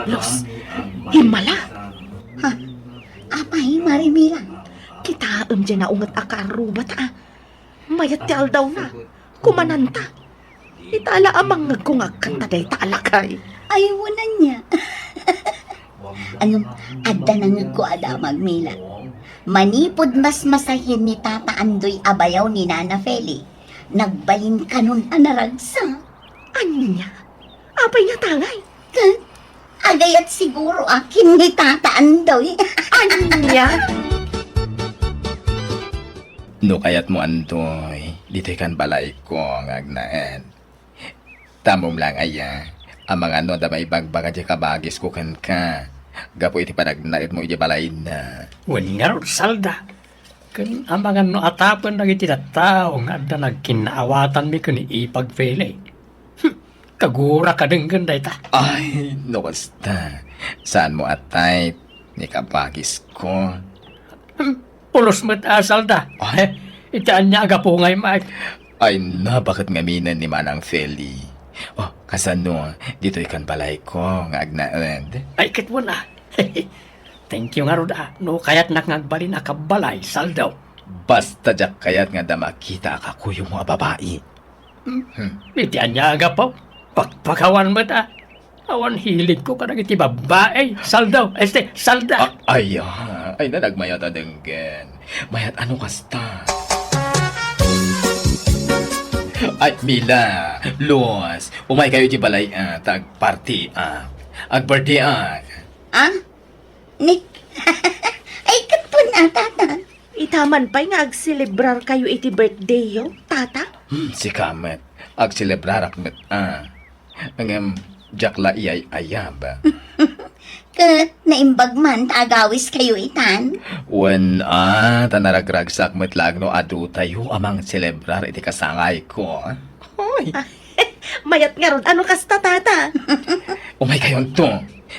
Los, marami ang himmala. Ha? Apay, Mare Mila? Kitaem diay naunget a kaarrubat, a. Mayat ti aldawna. Kumananta. Ita la a mangngegko nga agkanta dayta a lakay. Ay, wen ania. Ngem, adda nangngegko a damag, Mila. Manipud masmasahen ni Tata Andoy a bayaw ni Nana Feli, nagbalinkanon a naragsak. Ania? Apay ngata ngay? Ket, agayat siguro a ken ni Tata Andoy. Ania? No kayatmo, Andoy, ditoy kan balayko nga agnaed. Ammom laeng aya, amangan no adda maibagbaga diay kabagisko kenka gapu iti panagnaedmo idiay balayna. Wen ngarud, Salda. Ken amangan no atapen dagiti tattao nga adda nagkinnaawatanmi ken ni Ipag Feli. Hmm, kagura ka denggen dayta. Ay, no kasta, saanmo a type ni kabagisko. Hmm, pulos met a, Salda. Ay. Eh, iti ania a gapu ngay, Mike? Ay, nabaket ngaminen ni Manang Feli. Oh, kasano, ditoy kan balayko nga agnaed? Ay, ket wen a. Thank you ngarud a, no kayatnak nga agbalin a kabbalay, Saldo. Basta diak kayat nga adda makita a kakuyogmo a babai. Hmm. Hmm. Iti ania a gapu? Pakpakawan met a. Awan hiligko kadagiti babbai, Saldo. Este, Salda. Ah, ay, ah, ay, nanagmayat a denggen. Mayat a no kasta. Ay, Mila, Luz, umay kayo iti balay, ah, ta agparty, ah. Agparty, ah. Ah? Ni, ay, ket wen a, Tata. Ita man pay nga agselebrar kayo iti birthday yo, Tata? Hmm, sika met. Agselebrarak met, ah. Ngem, diak la iyay-ayab. Ket naimbag man ta agawis kayo itan? Wen, ah, ta naragragsak met laeng no adu tayo a mangselebrar iti kasangayko. Hoy! Mayat ngarud a no kasta, Tata. Umay kayonto.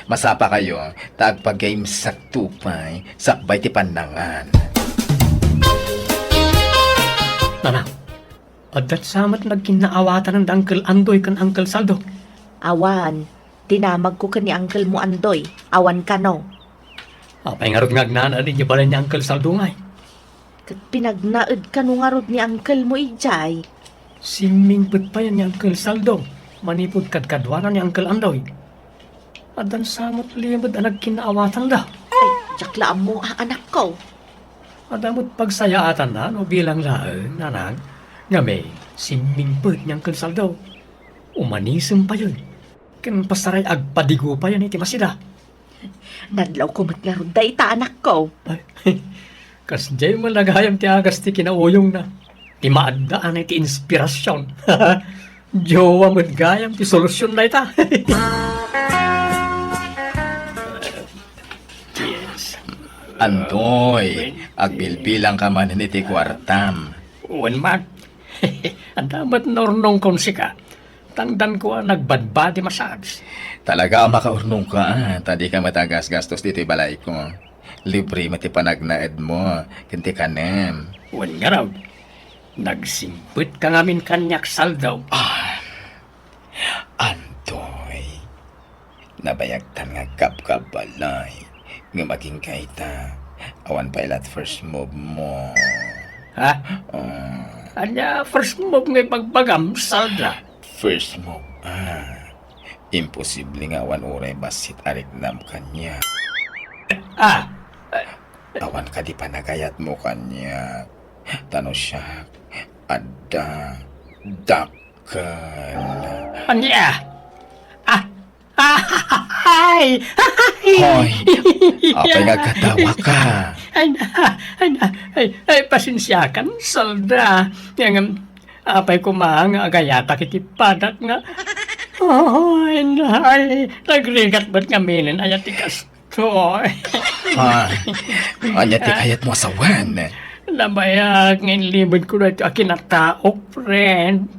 Masapa kayo, ta agpagaymsakto pay, sakbay ti pannangan. Nana, adda sa met nagkinnaawatanen da Uncle Andoy ken Uncle Saldo? Awan. Dinamagko ken ni Uncle mo Andoy. Awan kano. Apay ngarud nga agnanaed idiay balay ni Uncle Saldo ngay? Ket pinagnaed kano ngarud ni uncle mo idiay? Simmingpet pay ni Uncle Saldo manipud kadkaduana ni Uncle Andoy. Addan sa met limed a nagkinnaawatanda. Ay, diak la ammo a, anakko. Adda met pagsayaatanna no bilang laeng, nanang, nga may simmingpet ni Uncle Saldo. Umanisem payen, ken pasaray agpadigo payen iti masida. Nadlawko met ngarud dayta, anakko. Ay, Kasdiay met gayam ti agas ti kinauyongna. Ti maaddaanay ti inspirasyon. Jowa met gayam ti solusyon dayta. Yes. Andoy, agbilbilang ka manen iti kuartam. Wen, Mak. Adda met naurnongkon sika. Tangdanko a nagbadbadi massage. Talaga a makaurnongka, ah, ta dika met agasgastos ditoy balayko. Libre met ti panagnaedmo ken ti kanem. Wen ngarud, nagsimpetka ngamin kaniak, Saldaw. Ah, Antoy, nabayagtan nga agkabkabbalay, ngem agingga ita, awan pay la't first move mo. Ha? Ah. Ania first move nga ibagbagam, Salda? First move, ah. Imposible nga awan uray bassit a riknam kaniak. Ah! Awan kadi panagayatmo kaniak. Ta no siak, adda, dakkel. Ania? Ah! Ah! Ay! Hoy! Apay nga agkatawaka? Ay, na, ay, na, ay, ay, pasensiakan, Salda. Ngem, apay koma nga agayatak iti padak nga, ay, na, ay, nagrigat met ngaminen, aya ti kastoy. Ah, ania ti kayatmo a sawen? Nabayag nga inlibedko daytoy a kinataok, friend.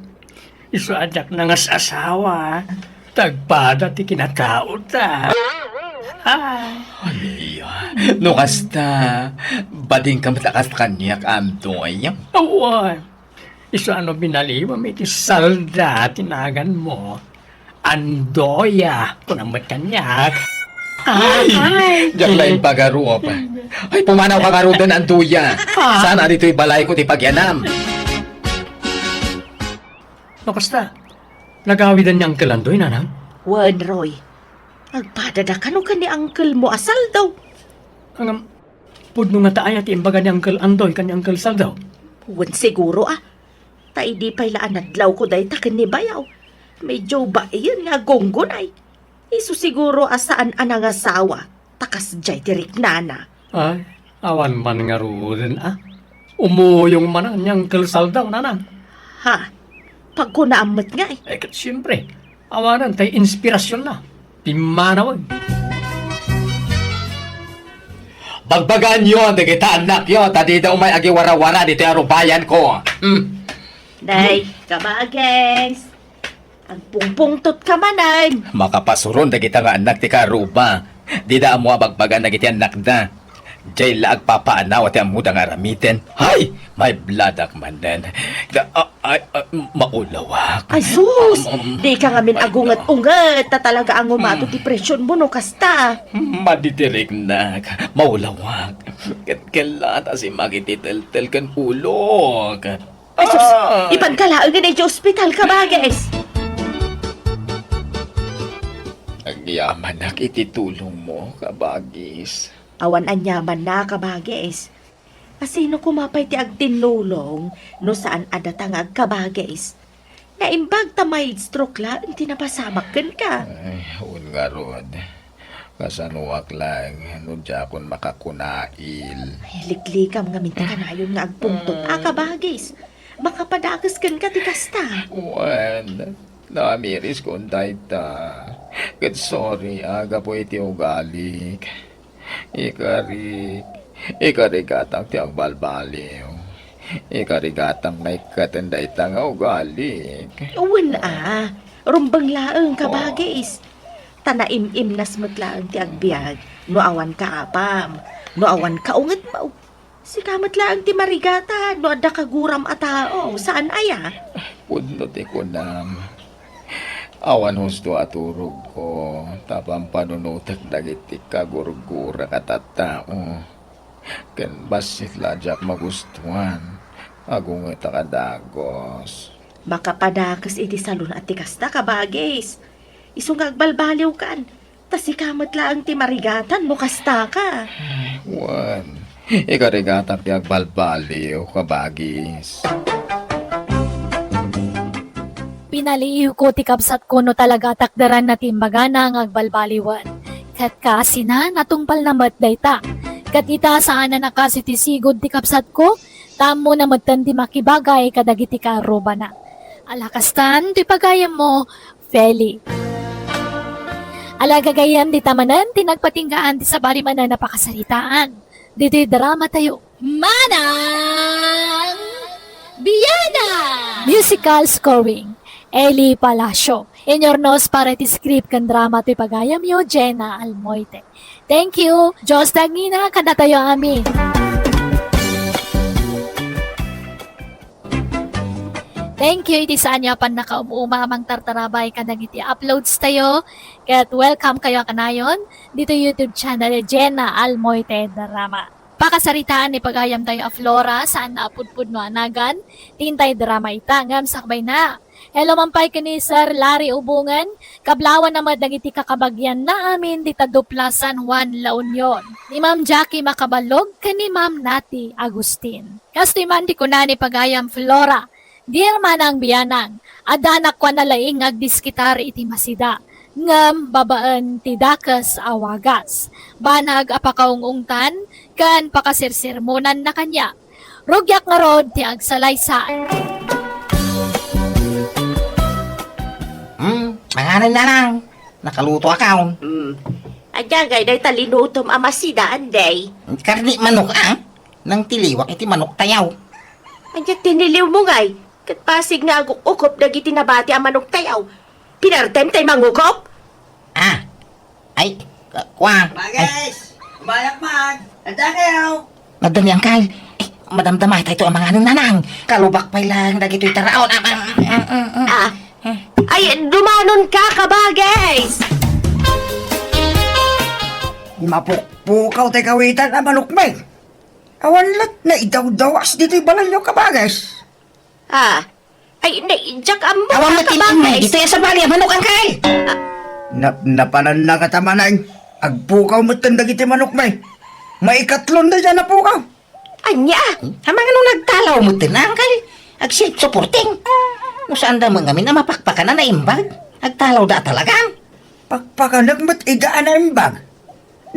Isu a diak nangas-asawa, ta agpada ti kinataota. Ah. Ay, no kasta, badingka met a kas kaniak, Andoy. Awan. Isu a no binaliwam iti Salda ti naganmo, Andoya, kunam met kaniak. Ay, diak laeng pagarup. Ay, pumanawka ngaruden, Andoya. Ah. Saan a ditoy balayko ti pagyanam? No kasta, nagawiden ni Uncle Andoy, nanang? Wen, Roy. Agpadada kano ken ni uncle mo a Saldaw? Ngem, pudno ngata aya ti imbaga ni Uncle Andoy ken ni Uncle Saldaw? Wen siguro, ah. Ta idi pay la a nadlawko dayta ken ni Bayaw, medyo baien nga agunggunay. Isu siguro a saan a nangasawa, ta kasdiay ti riknana. Ay, awan man ngaruden, a. Umuyong manen ni Uncle Saldaw, nanang. Ha? Pagkunaam met ngay? Eh, ket siempre, awanen tay inspirasionna. Pimmanawen. Bagbagaenyo dagita annakyo, ta dida umay agiwarawara ditoy arubayanko. Hmm. Nay, kabages. Agpungpungtotka manen. Makapasuron dagita nga annak ti kaaruba. Dida ammo a bagbagaan dagiti annakda. Diay la agpapaanaw ti ammoda nga aramiden. Hay! Maibladak manen. Da, a, ay, a, maulawak. Ay, sus! Um, um, dika ngamin ay, agunget-unget, ta talaga a ngumado mm, ti presyonmo no kasta. Madidirignak, maulawak. Ket kella ta simak iti teltel ken ulok. Ay, sus! Ah! Ipanka laengen iti ospital, kabagis! Agyamanak iti tulongmo, kabagis. Awan aniamanna, kabagis. A sino koma pay ti agtinnulong no saan a data nga agkabagis? Naimbag ta mild stroke laeng ti napasamak kenka. Ay, wen ngarud. Kasanoak laeng no diakon makakunail. Ay, liklikam ngamin ti kanayon nga agpungtot a kabagis. Makapadakes kenka ti kasta. Wen, naamiriskon dayta. Ket sorry a gapu iti ugalik. Ikarik, ikarigatam ti agbalbaliw. Ikarigatam maikkaten dayta nga ugalik. Wen a, rumbeng laeng, kabagis. Ta naim-imnas met laeng ti agbiag no awan kaapam, no awan kaungetmo. Sika met laeng ti marigatan no adda kaguram a tao, saan aya? Pudno ti kunam. Awan husto a turogko, ta pampanunotek dagiti kagurgurak a tattao. Ken bassit la diak magustuan, agungetak a dagus. Makapadakes iti salun a ti kasta, kabagis. Isu nga agbalbaliwkan, ta sika met laeng ti marigatan no kastaka. Wen, ikarigatak ti agbalbaliw, kabagis. Pinaliiwko ti kabsatko no talaga a takderanna ti imbagana nga agbalbaliwen. Ket kaasina, natungpalna met dayta. Ket ita, saan a nakas iti sigud ti kabsatko, ta ammona metten ti makibagay kadagiti kaarrubana. Ala kastan, ti pagayammo, Feli. Ala gagayyem, dita manen ti nagpatinggaan ti sabali manen a pakasaritaan ditoy drama tayo. Manang Biana! Musical scoring, Eli Palacio. Inyurnos para iti script ken drama toy pagayamyo, Jenna Almoite. Thank you. Diyos dagingina kadatayo amin. Thank you iti saanyo a pannakaum-uma a mangtartarabay kadagiti uploads tayo. Ket welcome kayo a kanayon dito YouTube channel Jenna Almoite Drama. Pakasaritaan ni pagayam tayo a Flora, saan na a pudpudno a nagan, ti intay drama ita, ngem sakbay na. Hello man pay ken ni Sir Larry Ubongan, kablawan na met dagiti kakabagianna amin dita Dupla San Juan, La Union. Ni Ma'am Jackie Macabalog ken ni Ma'am Nati Agustin. Kastoy man ti kuna ni pagayam Flora, Dear Manang Bianang, adda nakuan a laing nga agdiskitar iti masida, ngem babaen ti dakes a wagas, banag a pakaung-ungtan, ken pakasirsermonanna kaniak. Rugiak ngarud ti agsalaysay. Hmm, manganen, Nanang. Nakaluto akaw. Hmm. Ania ngay dayta linutom a masida, Anday? Karni manok, a? Nangtiliwak iti manok tayaw. Ania ti niliwmo ngay? Ket basig nga aguk-ukop dagiti nabati a manok tayaw. Pinartem tay mangukop? Ah, ay, ka-, kua. Ay. Bagay, umayak man. Adda kayo. Madali, Angkal. Eh, madamdama tayo a manganen, Nanang. Kalubak pay lang dagitoy taraon. Ah, ah, ah, ah, ah. Ah. Ay, dumanon ka, kabagis! Mapukpukaw tay kawitan a manok, may. Awan lat na idawdawas ditoy balayyo, kabagis. Ah, ay, nay, diak ammo. Awan met kabagis. Ditoy a sabali a manok, Angkal. Ah. Nap-, napanan na katamanay. Agpukaw met dagiti manok, may. Maikatlon da dyan napukaw. Ania? Amangan no nagtalaw met, Angkal. Ag-self-supporting. No saan da met ngamin a mapakpakan a naimbag. Agtalaw da talaga. Pakpakanak met ida a naimbag.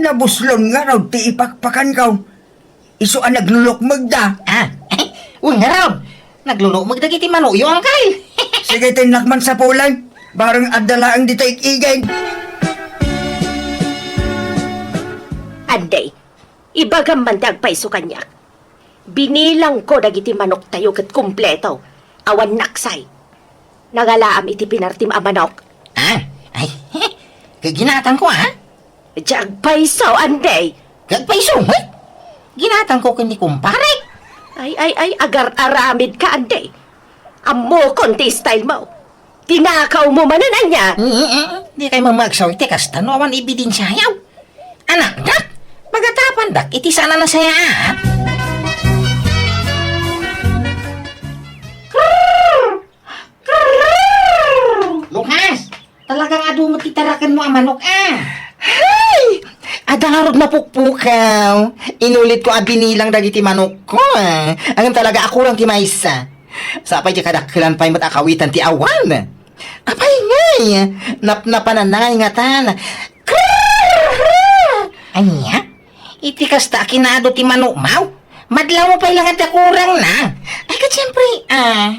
Nabuslon ngarud ti ipakpakanko. Isu a naglulukmeg da. Ah, wen ngarud. Naglulukmeg dagiti manokyo, Angkal. Sige, tinnak man sa pulay. Bareng adda laeng dita ig-igid. Anday, ibagam man ti agpayso kaniak. Binilangko dagiti manoktayo ket kumpleto. Awan naksay. Nangalaam iti pinartim a manok. Ah, ay, ginatangko, ah? Diak agpayso, Anday. Agpayso, met? Ginatangko ken ni kumpare. Ay, ay, ay, agar-aramid ka, Anday. Ammokon ti style mo. Tinakaw mo manen, ania? Mm, mm, mm. Di kay mamagsaw iti kasta no awan ebidensiayo. Anak, dak, pagatapandak iti saan a nasayaat. Lukas, talaga nga adu met ti tarakenmo a manok, a. Hay! Adda ngarud napukpukaw. Inulitko a binilang dagiti manokko, a. Ngem talaga a kurang ti maysa. Sapay diay kadakkelan pay met a kawitan ti awan. Apay ngay, napnapananna ngay ngatan. Ania? Iti kasta a kinaadu ti manokmo? Madlawmo pay la nga ti kurangna. Ay, ket siempre, a.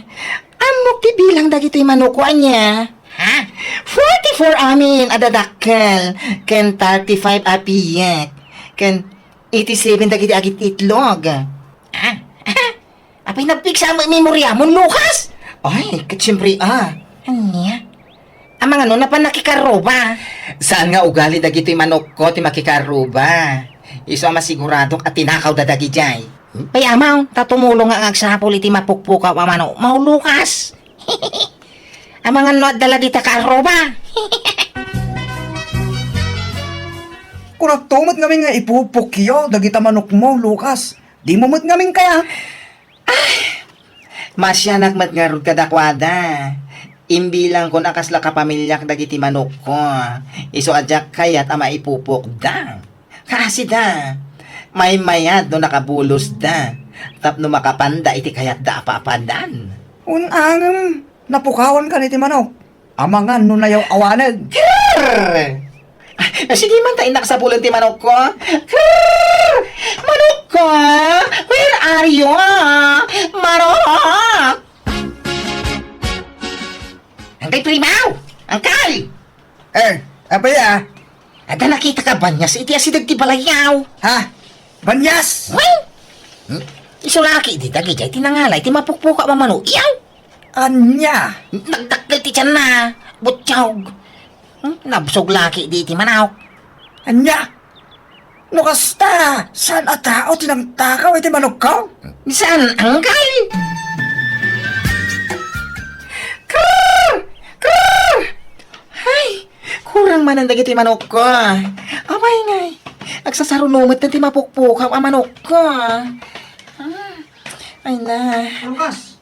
Ammok ti bilang dagitoy manokko, ania? Ha? Forty-four amin a dadakkel, ken thirty-five a piek, ken eighty-seven dagiti agit-itlog. Ha? Apay, nagpiksa a memoriamon, Lukas? Ay, ket siempre, a. Ania? Amangan no napan nakikarruba. Saan nga ugali dagitoy manokko ti makikarruba. Isu a masiguradok a tinakawda dagidiay. Pay, amaw, ta tumulong nga agsapul iti mapukpukaw a manokmo, Lukas. Amangan no adda la dita kaarruba. Kunakto met ngamin nga ipupukyo dagita manokmo, Lukas. Dimo met ngamin kaya? Ay, masianak met ngarud kadakuada. Imbilangkon a kasla kapamiliak dagiti manokko. Isu a diak kayat a maipupokda. Kaasida, maymayat no nakabulosda tapno makapanda iti kayatda a paapadan. Wen, ngem napukawankan iti manok. Amangan no nayaw-awanen. Grrr! Ah, sige man ta innak sapulen ti manokko. Grrr! Yo, ah, Manok! Angkay Primaw! Angkay! Eh, apay a? Adda nakitaka a banias iti asideg ti balayyo. Ha? Banias? Wen! Hmm? Isu la ketdi dagiti nangalay ti mapukpukaw a manok. Iyaw! Ania? Nagdakkel ti tianna. Butiog. Hmm? Nabsog la ketdi iti manok. Ania? No kasta, saan a tao ti nangtakaw iti manokko? Saan, angkay? Krrr! Krrr! Ay, kurang manen dagiti manokko. Apay ngay, agsasaruno met ti mapukpukaw a manokko. Ah, ay na. Lucas,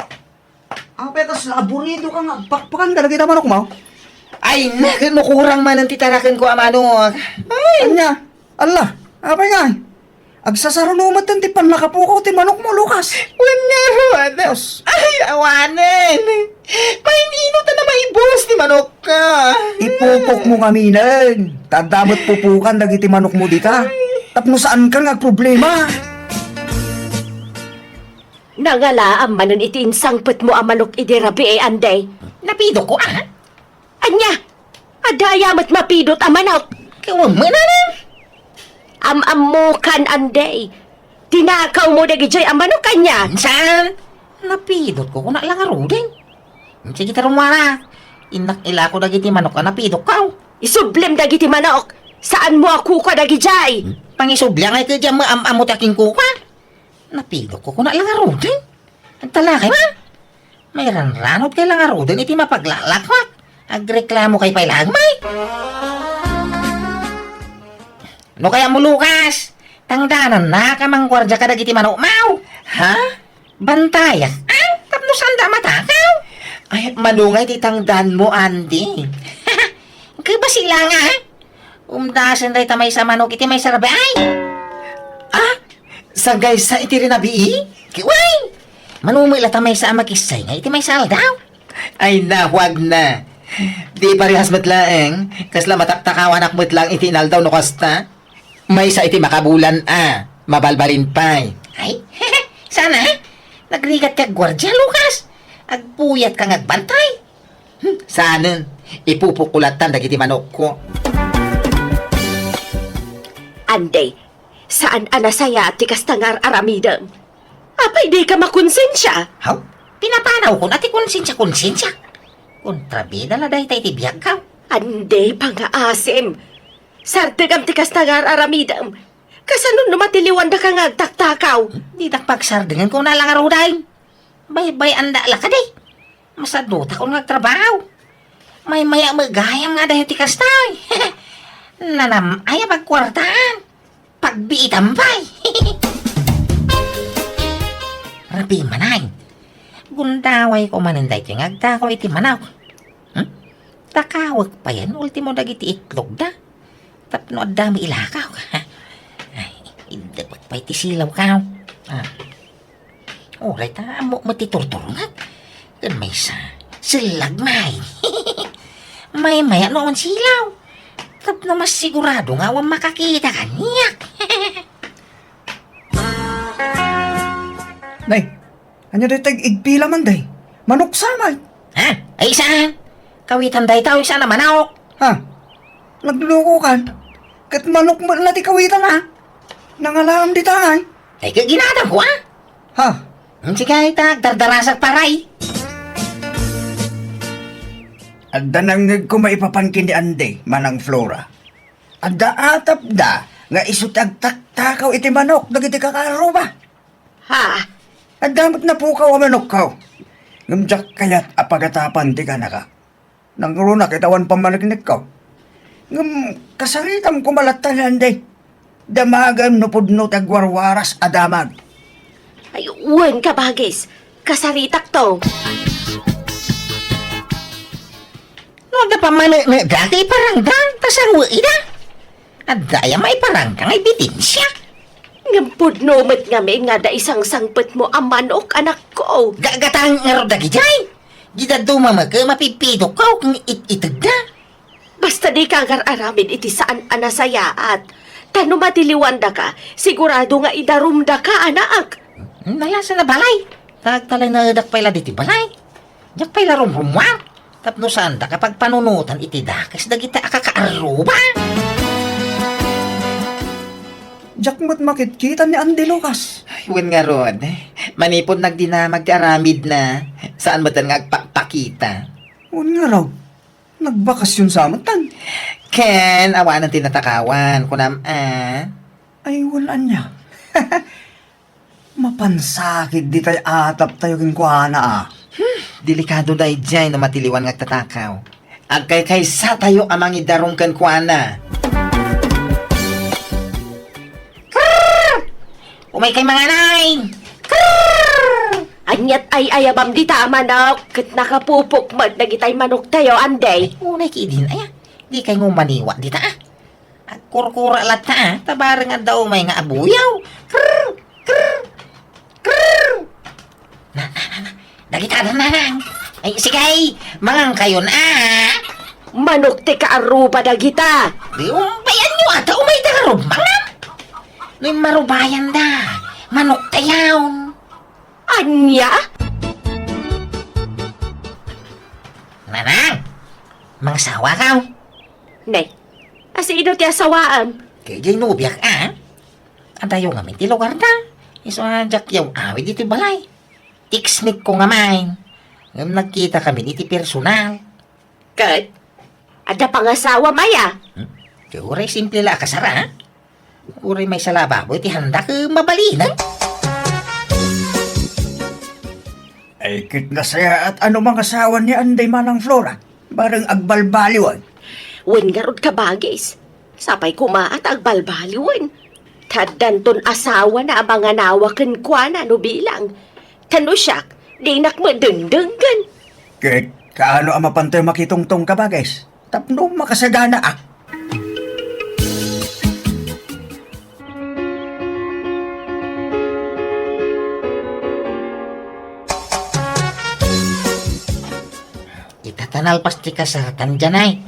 apay kasla aburido ka nga agpakpakan kadagiti manokmo? Ay, na, no kurang manen ti tarakenko a manok. Ay! Ania? Alla, apay ngay? Agsasaruno met ti pannakapukaw ti manokmo, Lucas. Wen ngarud. Yes. Ay, awanen. Pain-ino ta na maibus ti manokko? Ipupokmo ngaminen. Ta adda met pupukan dagiti manokmo dita. Tapno saankan nga agproblema. Nangalaam manen iti insangpetmo a manok idi rabii, Andy. Napidokko, a? Ania? Adda aya met mapidot a manok? Kawan man, a? Am-ammokan, Andy. Tinakawmo dagidiay a manok, ania? Saan? Napidotko, kuna la ngaruden. Sige, ta rummuar. Innak ilako dagiti manok a napidokko. Isublem dagiti manok. Saanmo a kukua dagidiay? Pangisubli ngay ketdi a maam-ammo ti akinkukua. Napidokko, kuna la ngaruden. Agtalakay man. Mairanranod kay la ngaruden iti mapaglalakwak. Agreklamo kay pay laeng, may. No kayatmo, Lucas, tangdanannaka a mangguardia kadagiti manokmo. Ha? Bantayak, a? Tapno saanda a matakaw? Ay, mano ngay ti tangdanmo, Andy? Kay basi la nga, a? Umdasen dayta maysa a manok iti maysa a rabii. A? Sagaysa iti rinabii? Kiway! Mano met la ta maysa a makissay nga iti maysa a aldaw? Ay, nahuagna. Di parehas met laeng, kasla mataktakawanak met laeng iti inaldaw no kasta. Maysa iti makabulan a, mabalbalin pay. Ay, sana, a? Nagrigat ti agguardia, Lucas. Agpuyatka nga agbantay. Hmm, saanen, ipupok ko lattan dagiti manokko. Andy, saan a nasayaat ti kasta nga ar-aramidem. Apay dika makonsensia? Haw? Pinapanawkon a ti konsensia-konsensia. Kontrabida la dayta iti biagko. Andy, pangaasim. Sardegam ti kasta nga ar-aramidem. Kasano no matiliwandaka nga agtaktakaw? Didak pagsardengen, kuna la ngaruden. Baybay-anda la kadi. Masadutakon nga agtrabaho. Maymay-a met gayam nga adayo ti kasta. Nanam-ay a pagkuartaan. Pagbiitam pay. Rabii manen. Gundawayko manen daytoy nga agtakaw iti manok. Hmm? Takawek payen, ultimo dagiti itlogda. Tapno adda met ilakaw. Ay, iddepek pay ti silawko. A. Uray ta ammok met ti turturnget. Ken maysa, sellag met. Maymay-a no awan silaw. Tapno masigurado nga awan makakita kaniak. Nay, ania dayta igpila man, day? Manok sa met. Ha? Ay, saan? Kawitan dayta, saan a manok? Ha? Naglukokan? Ket manok met la ti kawitan, a? Nangalaam dita, ay? Ay, ket ginatangko, a? Ha? Hmm, sige, ta, agdardarasak pay. Adda nangngegko maipapan ken ni Andy, Manang Flora. Adda atapda nga isu ti agtaktakaw iti manok dagiti kakaarruba. Ha? Adda met napukaw a manokko. Ngem diak kayat a pagatapan ti kanaka. Nangruna ket awan pammaneknekko. Ngem kasaritam koma latta ni Andy. Damagem no pudno ti agwarwaras a damag. Ay, wen, kabagis. Kasaritakto. No adda pammaneknekda, iparangda, ta sango ida. Adda aya maiparangda nga ebidensya? Ngem pudno met ngamin nga adda isangsangpetmo a manok, anakko. Gagatang ngarud dagidiay. Di dadduma met ket mapipidokko ken it-itegda. Basta dika agar-aramid iti saan a nasayaat. Ta no matiliwandaka, sigurado nga idarumdaka, anak. Nalasan a balay. Tagtalay na dak pay la ditoy balay. Diak pay la rumrumuar. Tapno saandak a pagpanunotan iti dakes dagita a kakaarruba. Diak met makitkita ni Andy, Lucas. Ay, wen ngarud. Manipud nagdinamag ti aramidna, saan metten nga agpakpakita. Wen ngarud. Nagbakasyon sa metten. Ken, awanen ti natakawan, kunam, a? Ay, wen ania. Mapansakit ditay ataptayo kenkuana, a. Hmm, delikado daydiay no matiliwan nga agtatakaw. Agkaykaysatayo a mangidarum kenkuana. Krrr! Umaykay manganay! Krrr! Aniat ay-ayabam dita a manok, ket nakapupok met dagitay manoktayo, Andy. Ay, unay ki idin, aya. Dikay nga umaniwa dita, a. Agkurkura latta, a. Ta bareng adda umay nga abuyaw. Krrr! Krrr! Krrr! Na, na, na, na. Dagita, Nanang. Ay, sige, mangankayon, a. Manok ti kaarruba dagita. Di umpayanyo ata umay da nga rumangan. No marubayan da, manoktayon. Ania? Nanang, mangasawa kaw? Nay, a sino ti asawaam? Kay diay nobiak, a. Adayo ngamin ti lugarda. Isu a diak yaw-awid iti balay. Text-ko ngamin. Ngem nagkitakamin iti personal. Ket, adda pangasawam aya? Hmm? Kay uray simple la a kasar, a. Uray maysa la a baboy ti handak, e, mabalinen. Ay, ket nasayaat a no mangasawa ni Andy, Manang Flora. Bareng agbalbaliwen. Wen ngarud, kabagis. Sapay koma a ta agbalbaliwen. Ta addanton asawana a manganawa kenkuana no bilang. Ta no siak, dinak met dengdenggen. Ket kaano a mapantayo makitungtong, kabagis? Tapno makasaganaak. Ita ta nalpas ti kasartan, Janay.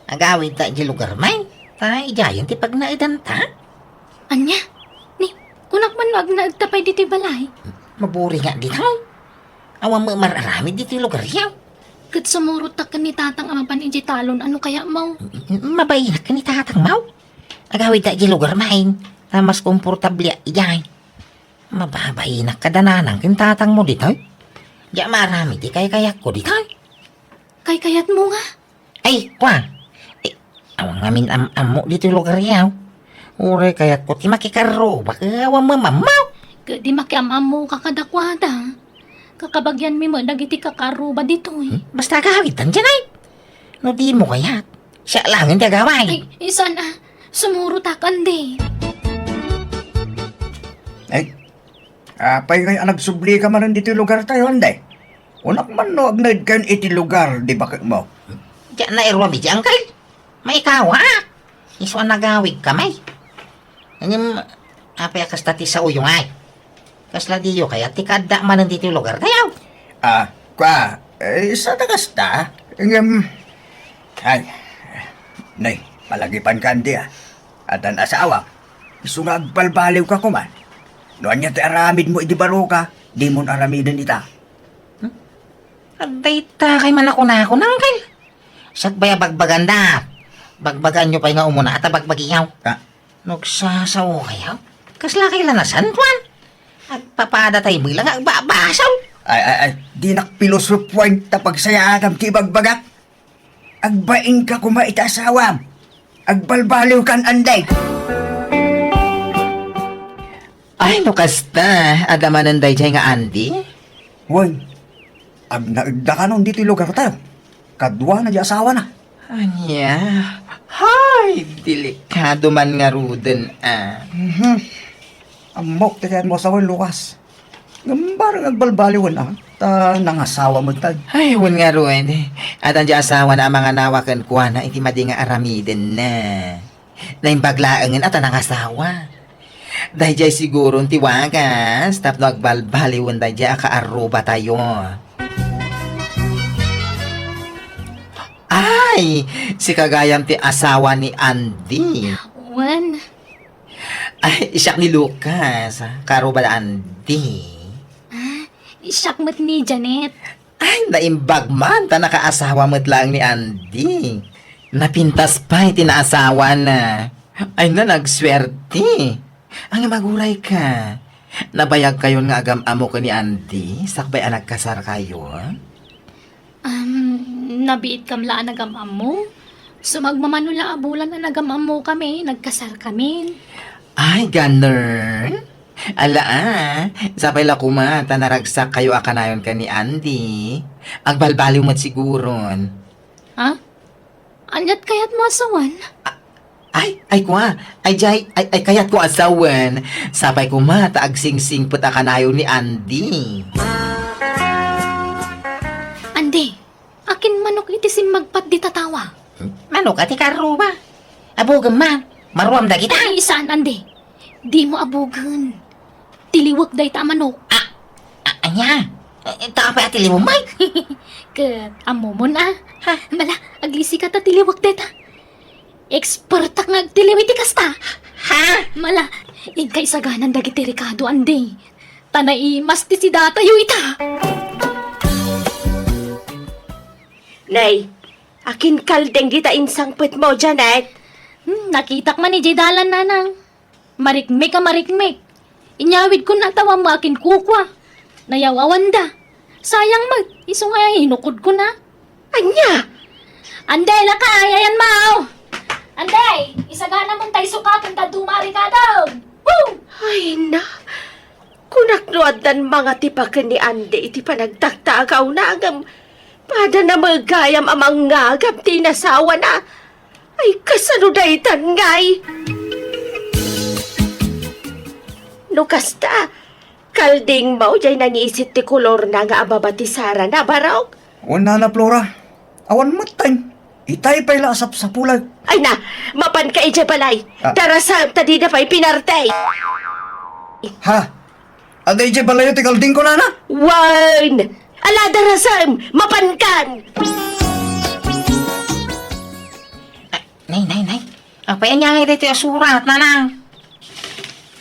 Agawidta idiay lugarmi. Ta idiayen ti pagnaedanta. Ania? Ni, kunak man no agnaedta pay ditoy balay. Maburinga ditoy. Awan met mar-aramid ditoy lugaryo. Ket sumurotak ken ni Tatang a mapan idiay talon, ano kaya, maw? Mabainak ken ni Tatang, maw? Agawidta idiay lugarmi. Ta mas komportableak idiay. Mababainak kada nanang ken tatangmo ditoy. Diak maaramid ti kaykayatko ditoy. Kaykayatmo nga? Ay, kua. Ay, awan ngamin am-ammo ditoy lugaryo. Uray kayatko ti makikarrubak, awan mamammaw. Ket di makiam-ammoka kadakuada. Kakabagianmi met dagiti kakaarruba ditoy. Hmm? Basta agawidtan, Janay. No dimo kayat, siak laengen ti agawid. Ay, saan a. Sumurotak, Andy. Ay, apay ngay a nagsublika manen ditoy lugartayo, Andy? Kunak man no agnaedkayon iti lugar ti baketmo. Diak nairuam idiay, Angkel. Maikawaak. Isu a nagawidkami. Ngem, apay a kasta ti saoyo ngay? Kasla diyo kayat ti kaaddaak manen ditoy lugartayo? Ah, kua, e, sada kasta. Ngem, ay, nay, palagipanka, Andy, a. Addan asawa. Isu nga agbalbaliwka koma. No ania ti aramidmo idi baroka, dimon aramiden ita. Hmm? Adda ita kay manakunakon, Angkel. Sakbay a bagbaganda. Bagbagaanyo pay nga umuna ta bagbagiyo. Ah. Nagsasaokayo? Kasla kay la nasantoan? Agpapada tay bilang agbabasol. Ay, ay, ay, dinak pilosopoen ta pagsayaagam ti ibagbagak. Agbainka koma iti asawam. Agbalbaliwkan, Andy. Ay, no kasta, adda manen daydiay nga Andy? Wen, agnaedda kanon ditoy lugartayo. Kaduana di asawana. Ania? Hay, delikado man ngaruden, a. Mhm. Ammok ti kayatmo a sawen, Lucas. Ngem bareng agbalbaliwen, a, ta nangasawa metten. Ay, wen ngarud. Addan di asawana a manganawa kenkuana iti madi nga aramidenna. Naimbag laengen a ta nangasawa. Daydiay siguron ti wagas tapno agbalbaliwen daydiay a kaarrubatayo. Ay, sika gayam ti asawa ni Andy. Wen. Ay, siak ni Lucas, kaarruba da Andy. Siak met ni Janet. Ay, naimbag man ta nakaasawa met laeng ni Andy. Napintas pay ti naasawana. Ay na, nagsuerte. Ang magurayka. Nabayagkayon nga agam-ammo ken ni Andy, sakbay a nagkasarkayo? Um, nabiitkam la a nagam-ammo. Sumagmamano la a bulan a nagam-ammokami, nagkasarkami. Ay, ganun? Ala, ah. Sapay la koma ta naragsak kayo a kanayon ken ni Andy. Agbalbaliw met siguron. Ha? Aniat kayatmo a sawen? Ay, ay, kua. Ay, jay, ay, ay, kayatko a sawen. Sapay koma ta agsingsingpet a kanayon ni Andy. Andy, akin manok iti simmagpat dita tawa? Manok a ti karruba. Abugem man. Maruam dagita. Ay, saan, Andy? Dimo abugen. Tiliwek dayta a manok. Ah, ah, ania? Eh, ta apay a tiliwem, May? Ket ammomon, a. Ha? Mala, agisika ta tiliwek dayta. Expertak nga agtiliw iti kasta. Ha? Mala, inka isaganan dagiti rekado, Andy. Ta naimas ti sidatayo ita. Nay, akin kalding dita insangpetmo, Janet? Hmm, nakitak man idiay dalan, nanang. Marikmik a marikmik. Inyawidkon a tawammo a kinkukua. Nayaw-awanda. Sayang met, isu nga inukodkon a. Ania? Anday, lakay, ayan mao. Anday, isaganamon tay sukaten ta dumarikadon. Woo! Ay na, kunak no addan mangatipaken ni Andy iti panagtaktagawna, ngem padana met gayam a mangngagam ti inasawana. Ay, kasano daytan, ngay? No kasta, kaldingmo jay nangisit ti kolorna nga ababa ti sarana, barok? Wen, Nana Flora, awan met time. Itay pay la a sapsapulak. Ay na, mapanka idiay balay. Ah. Darasem ta dida pay pinartay. Ha? Adda idiay balayo ti kaldingko, nana? Wen! Ala, darasem! Mapankan! Ah, nay, nay, nay. Apay ania ngay daytoy a surat, nanang?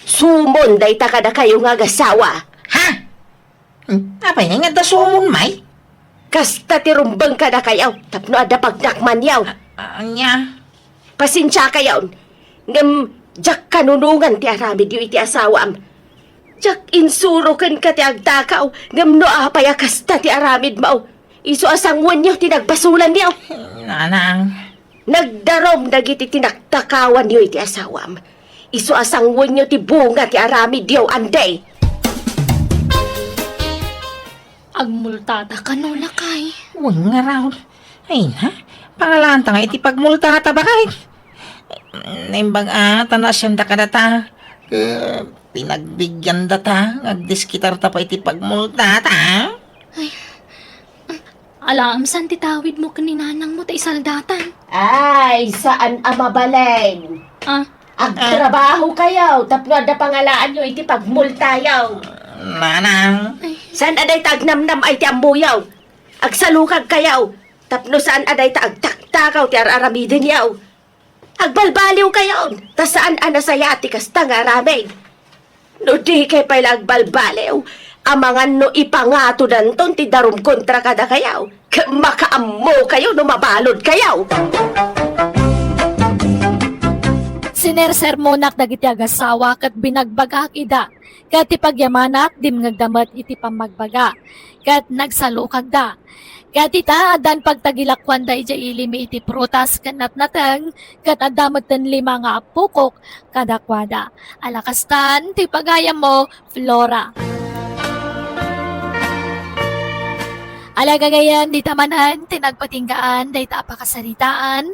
Sumon dayta kadakayo nga agasawa. Ha? Hmm, apay ngay nga adda sumon, May? Kasta ti rumbeng kadakayo, tapno adda pagnakmanyo. Ah, ah, ania? Pasensiakayon, ngem diak kanunongan ti aramidyo iti asawam. Diak insuro kenka ti agtakaw, ngem no apay a kasta ti aramidmo, isu a sanguenyo ti nagbasolanyo. Nanang. Nagdarum dagiti tinaktakawanyo iti asawam. Isu a sanguenyo ti bunga ti aramidyo, Andy. Agmultata kano, lakay? Wen ngarud. Ay na, pangalaanta nga iti pagmultata, baket. Naimbag a, ta naasianda kadata. Ket pinagbigyandata, nga agdiskitarta pay iti pagmultata. Ay, alaem saan ti tawidmo ken ni nanangmo ta isaldatan? Ay, saan a mabalin. Ah? Agtrabahokayo tapno adda pangalaanyo iti pagmultayo. Nanang. Ay. Saan a dayta agnamnam-ay ti ammoyo? Agsalukagkayo tapno saan a dayta agtaktakaw ti ar-aramidenyo. Agbalbaliwkayon, ta saan a nasayaat ti kasta nga aramid. No dikay pay la agbalbaliw, amangan no ipangatodanton ti darum kontra kadakayo, ket makaammokayo no mabaludkayo. Sinersermonak dagiti agasawa ket binagbagak ida. Ket ti pagyamanak, dimngegda met iti pammagbaga, ket nagsalukagda. Ket ita, addan pagtagilakuanda idiay ili mi iti prutas ken natnateng, ket adda metten lima nga apukok kadakuada. Ala kastan ti pagayammo, Flora. Ala gagayyem, dita manen ti nagpatinggaan dayta a pakasaritaan.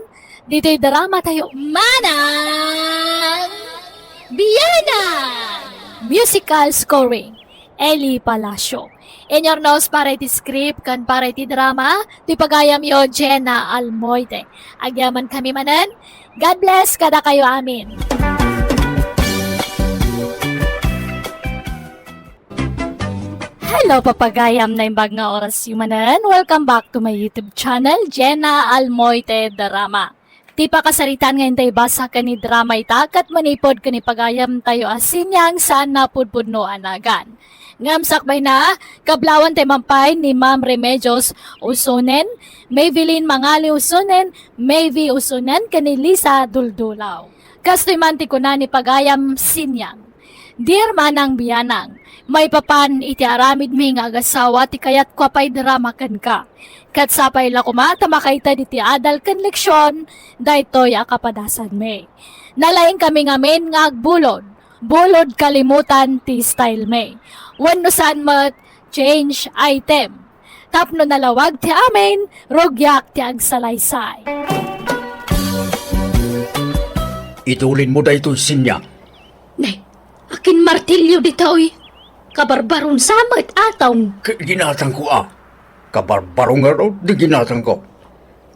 Ditoy drama tayo, Manang Biana! Musical scoring, Eli Palacio. Inyurnos para iti script ken para iti drama, ti pagayamyo, Jenna Almoite. Agyamankami manen. God bless kadakayo amin. Hello, papagayam, naimbag nga orasyo manen. Welcome back to my YouTube channel, Jenna Almoite Drama. Ti pakasaritaan nga intay basa ken ni drama ita ket manipud ken ni pagayamtayo a Sinyang saan a pudpudno a nagan. Ngem sakbayna, kablawan ti mampay ni Ma'am Remedios Usonen, Maybelline Mangali Usonen, Mayvi Usonen, ken ni Lisa Duldulaw. Kastoy man ti kuna ni Pagayam Sinyang, "Dear Manang Bianang, maipapan iti aramidmi nga agasawa ti kayatko a paidrama kenka. Ket sapay la koma ta makaited iti adal ken leksion daytoy a kapadasanmi. Nalaingkami ngamin nga agbulod, bulod kalimutan ti style mi. Wenno saan met, change item. Tapno nalawag ti amin, rugiak ti agsalaysay." Idulinmo daytoy, Sinyang. Nay, akin martilyo ditoy? Kabarbaron sa met, Atong. Ket ginatangko a. Kabarbaro ngarud ti ginatangko.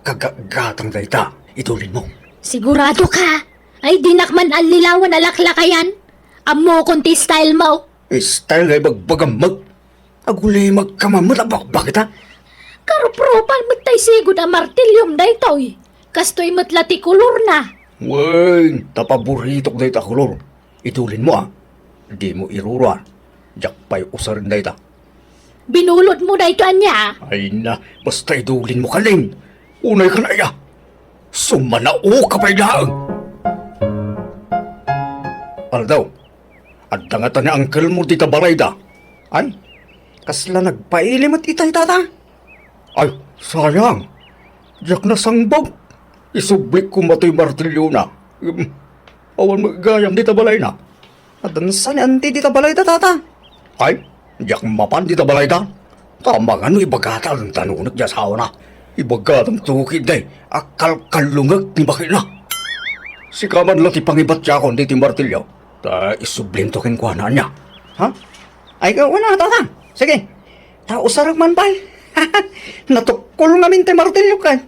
Kagatgatang dayta, idulinmo. Sigurado ka? Ay, dinak man allilawan a laklakayan. Ammokon ti style mo. Style nga ibagbagam met. Agulimagka man met a bakbakit, a? Karupropan met tay sigud a martilyom daytoy. Kastoy met la ti kolorna. Wen, ta paboritok dayta a kolor. Idulinmo, a. Dimo iruro, a. Diak pay usaren dayta. Binulodmo daytoy ania, a? Ay na, basta idulinmo, Kaling. Unay ka na, iya. Sumanaoka pay laeng. Aldaw, adda ngata ni angkelmo dita balayda? Ay, kasla nagpaili met itay, tata? Ay, sayang. Diak nasangbag. Isublik koma toy martilyona. Ngem, awan met gayam dita balayna. Adda sa ni Anti dita balayda, tata? Ay, diak mapan dita balayda. Ta amangan no ibagata a dandanunek ti asawana. Ibagata a tukid, day, a kalkallungek ti baketna. Sika man la ti pangibatiakon ditoy martilyo. Ta isublimto kenkuana, ania? Ha? Ay, wen a, tata. Sige. Ta usarek man pay. Natukkol ngamin ti martilyo ken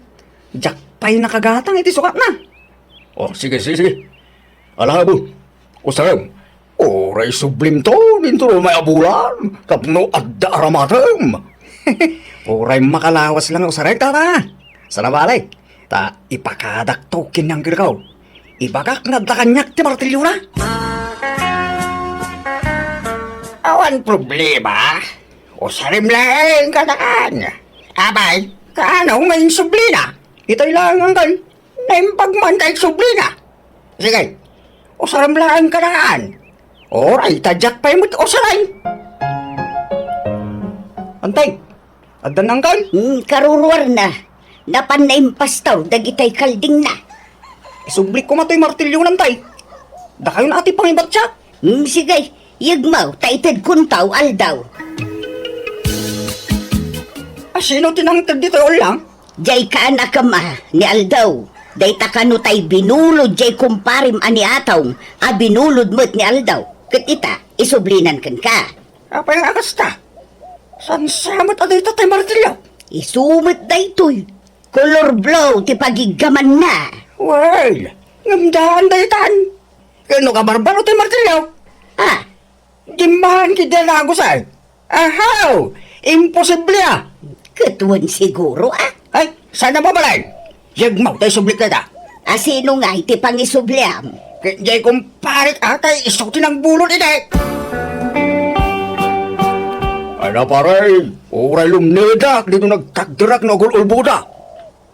diak pay nakagatang iti sukatna. O, sige, sige, sige. Alabo, usarem. Uray sublimto, ninto may abulan, tapno adda aramatem. Uray makalawas lang usarek, tata. Sana bale, ta ipakadakto ken ni angkelko. Ibagak nga adda kaniak ti martilyona. Awan problema. Usarem laeng kanakan. Apay, kaano nga insublina? Itay laeng angkan. Naimbag man ta insublina. Sige, usarem laeng kanakan. Uray, ta diak pay met usaren. Antay, addan angkan? Hmm, karuruarna. Napanna impastaw dagitay kaldingna. Isublik koma toy martilyona, Antay. Dakayon a ti pangibatiak. Hmm, sige. Yegmaw, ta itedkonto, Aldaw. A, sino ti nangted ditoy ullang? Jay kaanakem a ni Aldaw. Dayta kano tay binulod jay kumparem a ni Atong a binulod met ni Aldaw. Ket ita, isublinan kenka. Apay nga kasta? Saan sa met a dayta tay martilyo? Isu met daytoy. Color blue ti pagiggamanna. Well, ngem daan daytan. Ken no kabarbaro tay martilyo? Ah, Dimmahan ketdi a nagusay. Ahaw! Imposible a! Ket wen siguro a? Ay, saan a mabalin? Yegmaw ta isublik dayta. A sino ngay ti pangisubliam? Ket jay kumparek a tay isu ti nangbulod idi. Ay na, pare, uray lumnedak dito nagtagderak no agul-ulboda.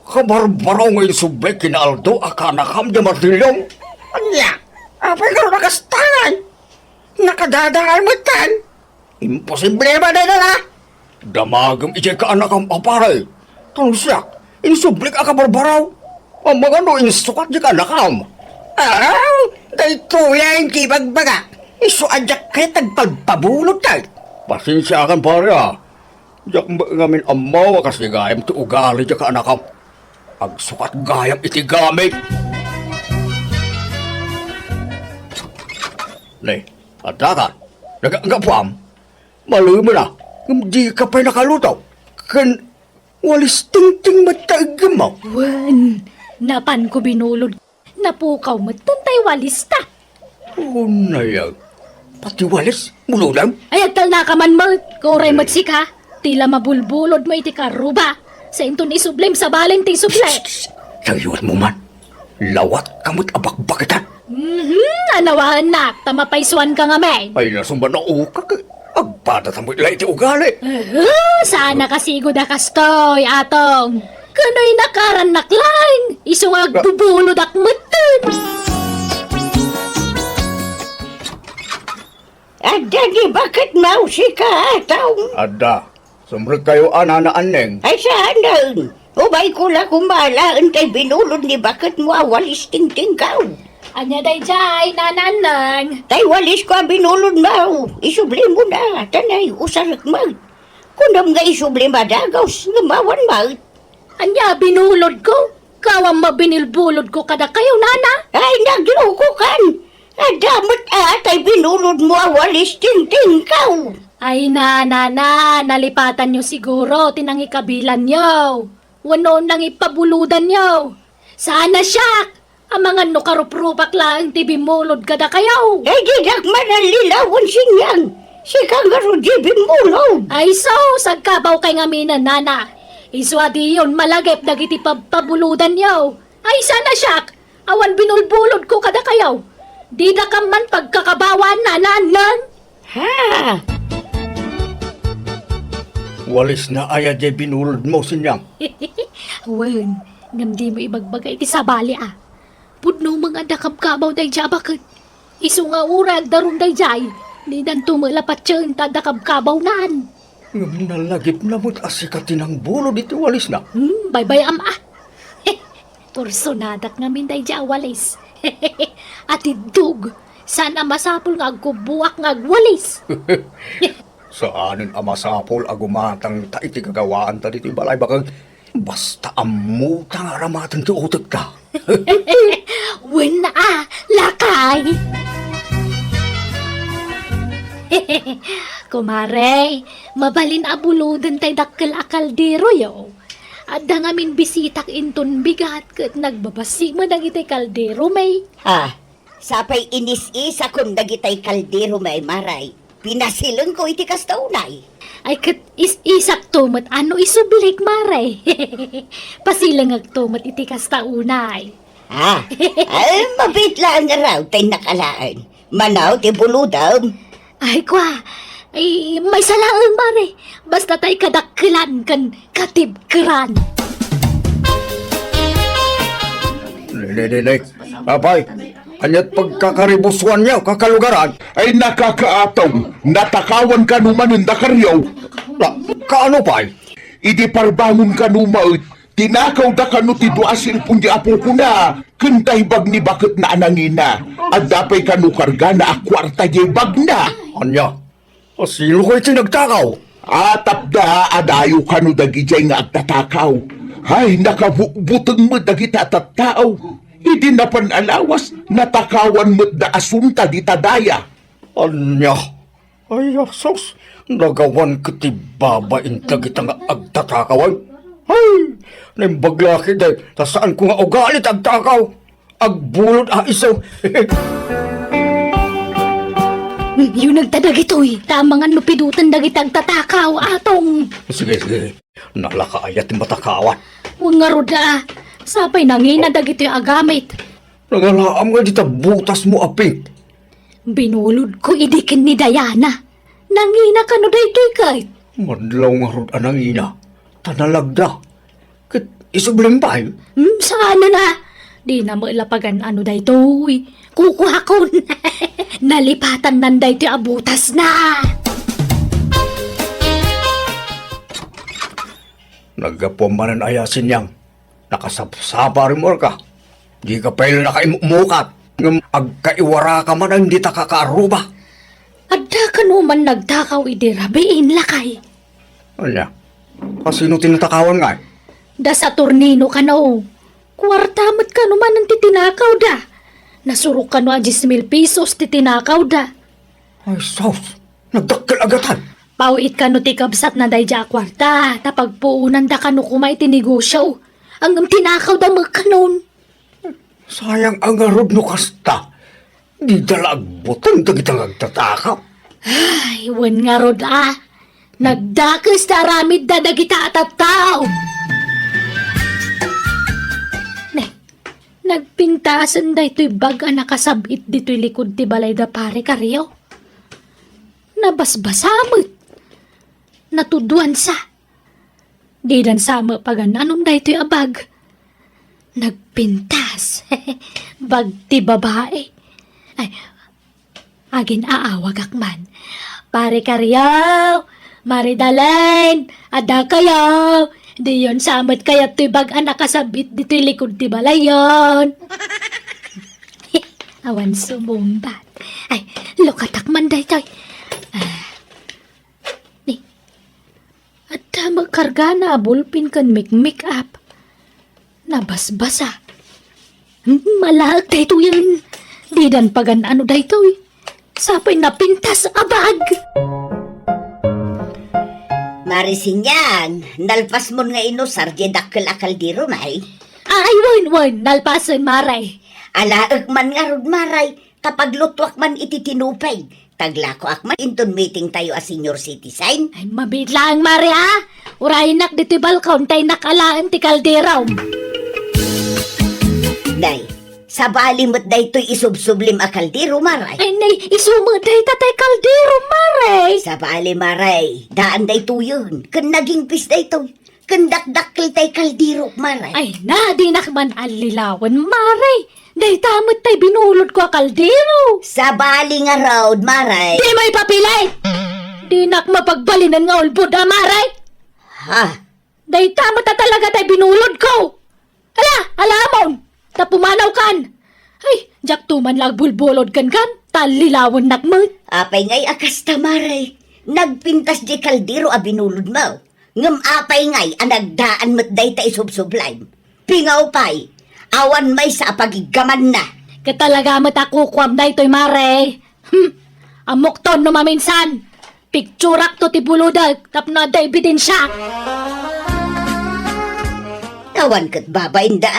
Kabarbaro nga insubli ken ni Aldo a kaanakam di martilyom. Ania? Apay ngarud a kasta ngay? Nakadadaan metten. Imposible man dayta a? Damagem idiay kaanakam a pare. Ta no siak, insublik a kabarbaro. Amangan no insukat di kaanakam. Aw, daytoyen ti ibagbagak. Isu a diak ket agpalpabulod tay. Pasensiakan, pare, a. Diak met ngamin ammo a kasdi gayam ti ugali di kaanakam. Agsukat gayam iti gamit. Ne, adda ka? Naganggapuam? Malemen a, ngem dika pay nakaluto. Ken walis tingting met ta iggem mo. Wen, napanko binulod. Napukaw metten tay walista. Unay a, pati walis, bulodem? Ay, agtalnaka man met, kuray met sika. Ti la mabulbulod mo iti karuba. Sainton isublim sa balen ti isubli. Shh, shh, shh. Sayuat mo man. Lawat ka met a bakbakitan. Mhm, anawaennak, ta mapaysuan ka ngamin. Ay, nasumba na uka, ag- Padata met la iti ugali. Uhu, saan a kasigud a kastoy, Atong. Kanoy nakarannak laeng, isu nga agbubulodak metten. Adda ni baketmo, sika, Atong? Adda. Sumrekkayo a, Nana Anneng. Ay, saanen. Umayko la koma alaen tay binulod ni baketmo a walis tingtingkaw. Ania daydiay, Nana Anneng? Tay walisko a binulodmo, isublimona, ta nay usarek met. Kunam nga isubli madagos, ngem awan met. Ania a binulodko? Awan met binulbulodko kadakayo, Nana? Ay, naglokokan. Adda met a tay binulodmo a walis tingtingkaw. Ay, Nana, nalipatanyo siguro ti nangikabilanyo. Wenno nangipabulodanyo. Saan a siak! Amangan no karuprupak laeng ti bimmulod kadakayo. Ay, dinak manallilaw, Sinyang. Sika ngarud ti bimmulod. Ay, sus, agkabawkay ngamin, Nana. Isu a diyon malagip dagiti pabpabulodanyo. Ay, saan a siak! Awan binulbulodko kadakayo. Didakam man pagkakabawan, Nana Anneng. Ha? Walisna aya diay binulodmo, Sinyang? Wen, ngem dimo ibagbaga iti sabali a. Pudno met nga adda kabkabaw daydiay a baket. Isu nga uray agdarum daydiay, dinanto met la patien ta adda kabkabawnan. Ngem nalagipna met a sika ti nangbulod iti walisna. Hmm, baybay-am a. Kursonadak ngamin daydiay a walis. Atiddog, saan a masapul nga agkubboak nga agwalis. Saanen a masapul a gumatangta iti gagawaanta ditoy balay, baket basta ammota nga aramaten ti utekta. Wen a, lakay. Kumare, mabalin a buloden tay dakkel a kalderoyo. Adda ngamin bisitak inton bigat ket nagbabassit met dagiti kalderomi. Ah, sapay inis-isakon dagitay kalderomi, Mare. Pinasilengko iti kasta unay. Ay, ket is-isakto met a no isublik, Mare. Pasilengekto met iti kasta unay. Ah, ay, mabiit laeng a raw tay nakalaen. Manaw ti bulodem. Ay, kua, ay, maysa laeng, Mare. Basta tay kadakkelan ken katibkeran. Nay, nay, nay, nay. Apay, ania't pagkakaribusuanyo, kakalugaran? Ay, nakakaatong, natakawan kano manen dakaryo. La, kaano pay? Idi parbangon kano met, tinakawda kano ti dua a cellphone di apokona, ken tay bag ni baketna a nangina. Adda pay kano kargana a kuarta diay bagna. Ania? Asino kay ti nagtakaw? Atapda a dayo kano dagidiay nga agtatakaw. Ay, nakabutbuteng met dagita a tattao. Idi napan a lawas, natakawan met da a sunta dita daya. Ania? Ay, asus, nagawan ket ti babain dagita nga agtatakaw, ay. Ay, naimbag la ketdi, ta saanko nga ugali ti agtakaw. Agbulod a isu. Yunegta dagitoy, ta amangan no pidoten dagiti agtatakaw, Atong. Sige, sige. Nalaka aya ti matakawan. Wen ngarud a, sapay nangina dagitoy a gamit. Nagalaam nga dita butasmo a pink. Binulodko idi ken ni Diana. Nangina kano daytoy ket? Madlaw ngarud a nangina, ta nalagda. Ket isublim pay? Hmm, saanen a. Dina met la pagan-ano daytoy. Kukuakon. Nalipatannan daytoy a butasna. Naggapuam manen aya, Sinyang? Nakasapsapa rimmuarka. Dika pay la nakaimukmukat. Ngem agkaiwaraka manen dita kakaarruba. Adda kano man nagtakaw idi rabiin, lakay. Ania? Asino ti natakawan ngay? Da Saturnino kano. Kuarta met kano manen ti tinakawda. Nasurok kano a dies mil pesos ti tinakawda. Ay, sus! Nagdakkel a gatad! Paw-it kano ti kabsatna daydiay a kuarta, ta pagpuonanda kano koma iti negosio. Ngem tinakawda met kanon. Sayang a ngarud no kasta. Dida la agbuteng dagita nga agtatakaw. Ay, wen ngarud a. Nagdakes ti aramidda dagita a tattao. Ne, nagpintasen daytoy bag a nakasab-it ditoy likud ti balay da Pare Kario. Nabasbasa met. a tuduansa. Didan sa met pagan-anon daytoy a bag. Nagpintas. Bag ti babae. Ay, agin-aawagak man. Pare Kario, Mare Dalen, adda kayo. Diyon sa met kayat toy bag a nakasabit ditoy likod ti balayon. Awan sumungbat. Ay, lukatak man daytoy. Ah, ni, adda met kargana a bulpen ken make-up. Nabasbasa. Hmm, malaek daytoyen. Didan pagan-ano daytoy. Sapay napintas a bag. Mare Sinyang, nalpasmon nga inusar diay dakkel a kaldero, may? Ay, wen, wen, nalpasen, Mare. Alaek man ngarud, Mare, kapaglutuak man iti tinupay. Taglakoak man inton meeting tayo a senior citizen. Ay, mabiit laeng, Mare, a. Uraynak ditoy balkon ta innak alaen ti kaldero. Nay, sabali met daytoy isubsublim a kaldero, Mare. Ay, nay, isu met dayta tay kaldero, Mare. Sabali, Mare. Daan daytoyen. Ken nagingpis daytoy. Ken dakdakkel tay kaldero, Mare. Ay, na, dinak man allilawen, Mare. Dayta met tay binulodko a kaldero. Sabali ngarud, Mare. Di maipapilit! Dinak mapagbalinen nga ulbod a, Mare. Ha? Dayta met a talaga tay binulodko. Ala, alamon! Ta pumanawkan! Ay, diakto man la agbulbulod kenkan, ta allilawennak met. Apay ngay a kasta, Mare? Nagpintas diay kaldero a binulodmo. Ngem apay ngay a nagdaan met dayta isubsublim? Pingaw pay, awan maysa a pagiggamanna. Ket talaga met a kukuam daytoy, Mare. Hmm, ammokton no maminsan. Picturakto ti bulodek tapno adda ebidensia. Awan ket babainda,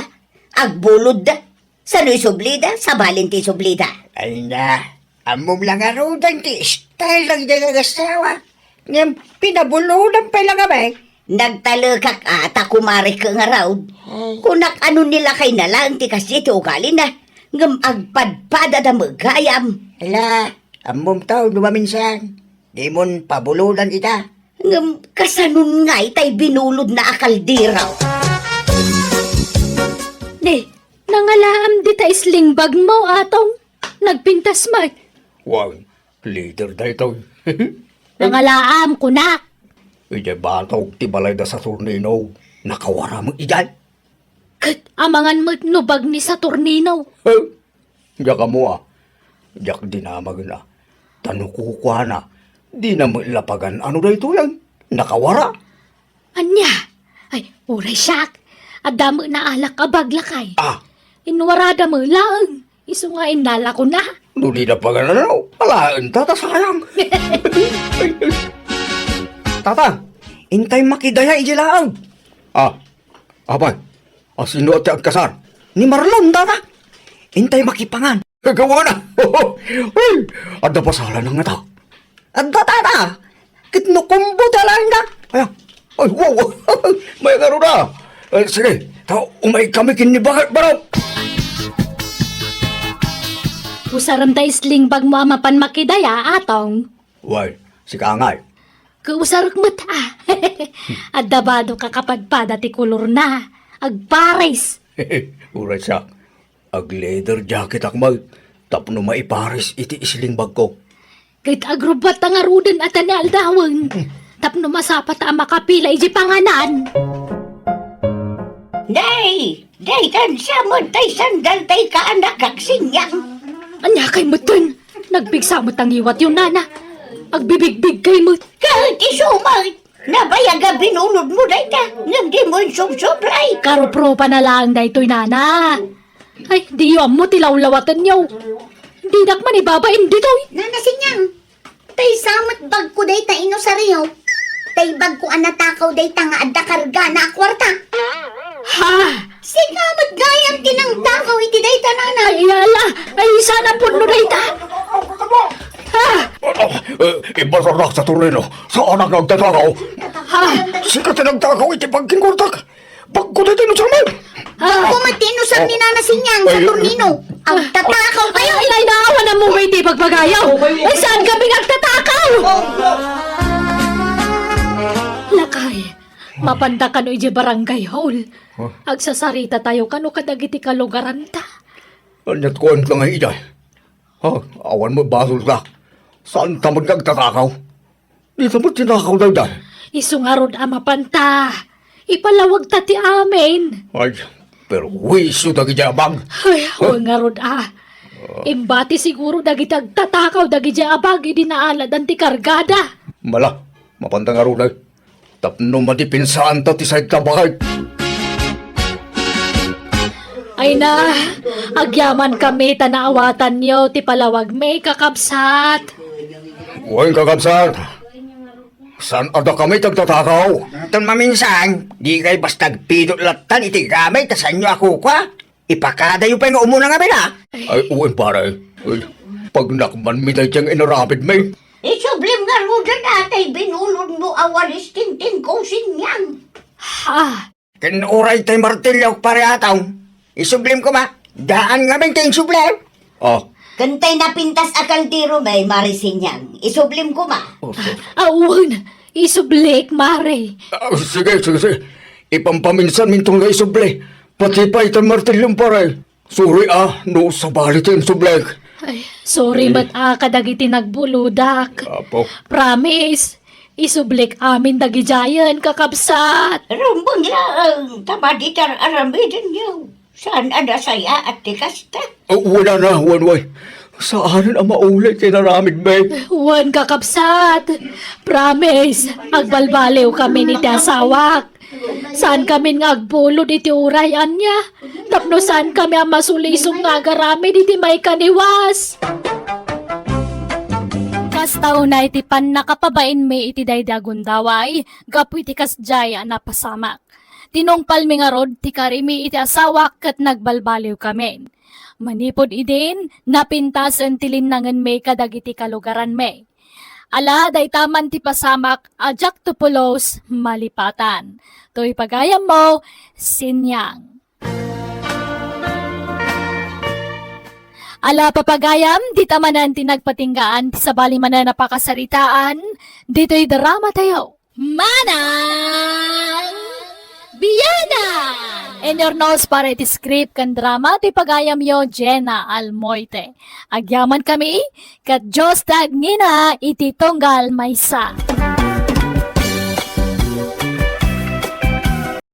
agbulodda. Sano isublida? Sabalin ti isublida. Ay na, ammom la ngaruden ti style dagiti asawa. Ngem pinabulodan pay la kami. Nagtalekak a ta kumarek ngarud. Ay. Kunak a no ni lakayna laeng ti kasdi ti ugalina. Ngem agpadpadada met gayam. Ala, ammom taw no maminsan. Dimon pabulodan ita. Ngem kasanon ngay tay binulodna a kaldero? Ni, nangalaam dita sling bagmo, Atong. Nagpintas met. Wen, leader daytoy. Nangalaam, kunak. Idiay batog ti balay da Saturnino, nakawara met idiay. Ket amangan met no bag ni Saturnino. Huh? Diak ammo a. Diak dinamagen a. Ta no kukuana, dina met la pagan-ano daytoyen. Nakawara. Ania? Ay, uray siak. Adda met naalak a bag lakay. Ah. Inwarada met laeng. Isu nga innalakon a. No dina pagan-ano, alaen ta, ta sayang. Tata, intay makidaya idiay laeng. Ah, apay, a sino ti agkasar? Ni Marlon, tata. Intay makipangan. Gawana. Ay, adda pasalan nga ta. Adda, tata. Ket no combo ti alaenna. Ay, ay, wow. May ngarud a. Ay, sige, ta umay kami ken ni Bakit Barok. Usarem ta sling bagmo a mapan makidaya, Atong. Way, sika ngay. Kausarek met a. Adda badok a kapadpada ti kolorna. Agpares. Uray siak. Ag-leather jacketak met tapno maipares iti sling bagko. Ket agrubbat ta ngaruden a ta ni aldawen tapno masapata a makapila iti panganan. Day! Day, kansa met tay sandal tay kaanak, Kagsinyang? Ania kay metten? Nagpigsa met a ngiwatyo, nana. Agbibigbig kay met. Ket isu met, nabayag a binulodmo dayta, ngem dimo insubsublay. Karuprupana laeng daytoy, nana. Ay, diyo ammo ti lawlawatenyo. Dinak man ibabain ditoy. Nana Sinyang, tay sa met bagko dayta inusaryo. Tay bagko a natakaw dayta nga adda kargana a kuarta. Ha? Sika met gayam ti nangtakaw iti dayta, nana. Ay, ala. Ay, saan a punno dayta? Ha? Eh, imbasarnak Saturnino. Saanak nga agtatakaw. Ha? Sika ti nagtakaw iti pagkingkuartak. Bagko dayta inusarmo. Bagko met ti inusar ni Nana Sinyang, Saturnino. Agtatakaw kayo. Ay, ay, naawan mo ba iti pagbagayo? Ay, saan kami nga agtatakaw? Mapanda kano idiay barangay hall. Huh? Agsasaritatayo kano kadagiti kalugaranta. Aniat kuan nga idiay? Ha? Awan met basolta. Saanta met nga agtatakaw? Dita met tinakaw daydiay? Isu ngarud a mapanta. Ipalawagta ti amin. Ay, perwisyo dagiti abag. Ay, wen ngarud a. Imbati siguro dagiti agtatakaw dagiti abag idi naaladan ti kargada. Mala, mapanda ngarud ay. Tapno madipensanta ti saydta baket. Ay na, agyaman kami ta naawatanyo ti palawagmi, kakabsat. Wen, kakabsat. Saan a dakami ti agtatakaw? Ton maminsan, dikay basta agpidot lattan iti gamit ta saanyo a kukua. Ipakadayo pay nga umuna ngamin, a? Ay, wen, pare. Ay, pagnakmanmi daydiay nga inaramidmi. Isublim ngaruden a tay binulodmo a walis tintingko, Sinyang. Ha? Ken uray tay martillo, pare Ataw. Isublim koma. Daan ngamin ti insubli. Ah. Ken tay napintas a kalderomi, Mare Sinyang. Isublim koma. Oh, sorry. Awan, isublik, Mare. Ah, sige, sige, sige. Ipampaminsanminto nga isubli. Pati pay tay martillom, pare. Sorry, a, no sabali ti insublik. Ay, sorry met a kadagiti nagbulodak. Apo. Promise, isublik amin dagidiayen, kakabsat. Rumbeng laeng, ta madi ti ar-aramidenyo. Saan a nasayaat ti kasta? Oh, wala na, wen, wen. Saanen a mauli ti inaramidmi. Wen, kakabsat. Promise, agbalbaliwkamin iti asawak. Saankamin nga agbulod iti uray ania, tapno saankami a masulisog nga agaramid iti maikaniwas. Kasta unay ti pannakapabainmi iti daydi a gundaway gapu iti kasdiay a napasamak. Tinungpalmi ngarud ti karimi iti asawak ket nagbalbaliwkamin. Manipud idin, napintasen ti linnangenmi kadagiti kalugaranmi. Ala, dayta man ti pasamak a diakto pulos malipatan. Toy pagayammo, Sinyang. Ala, papagayam, dita manen ti nagpatinggaan ti sabali manen a pakasaritaan ditoy drama tayo. Manang Biyanan! In your nose para iti script ken drama ti pagayamyo, Jenna Almoite. Agyaman kami, ket Dios ti agnina iti tunggal maysa.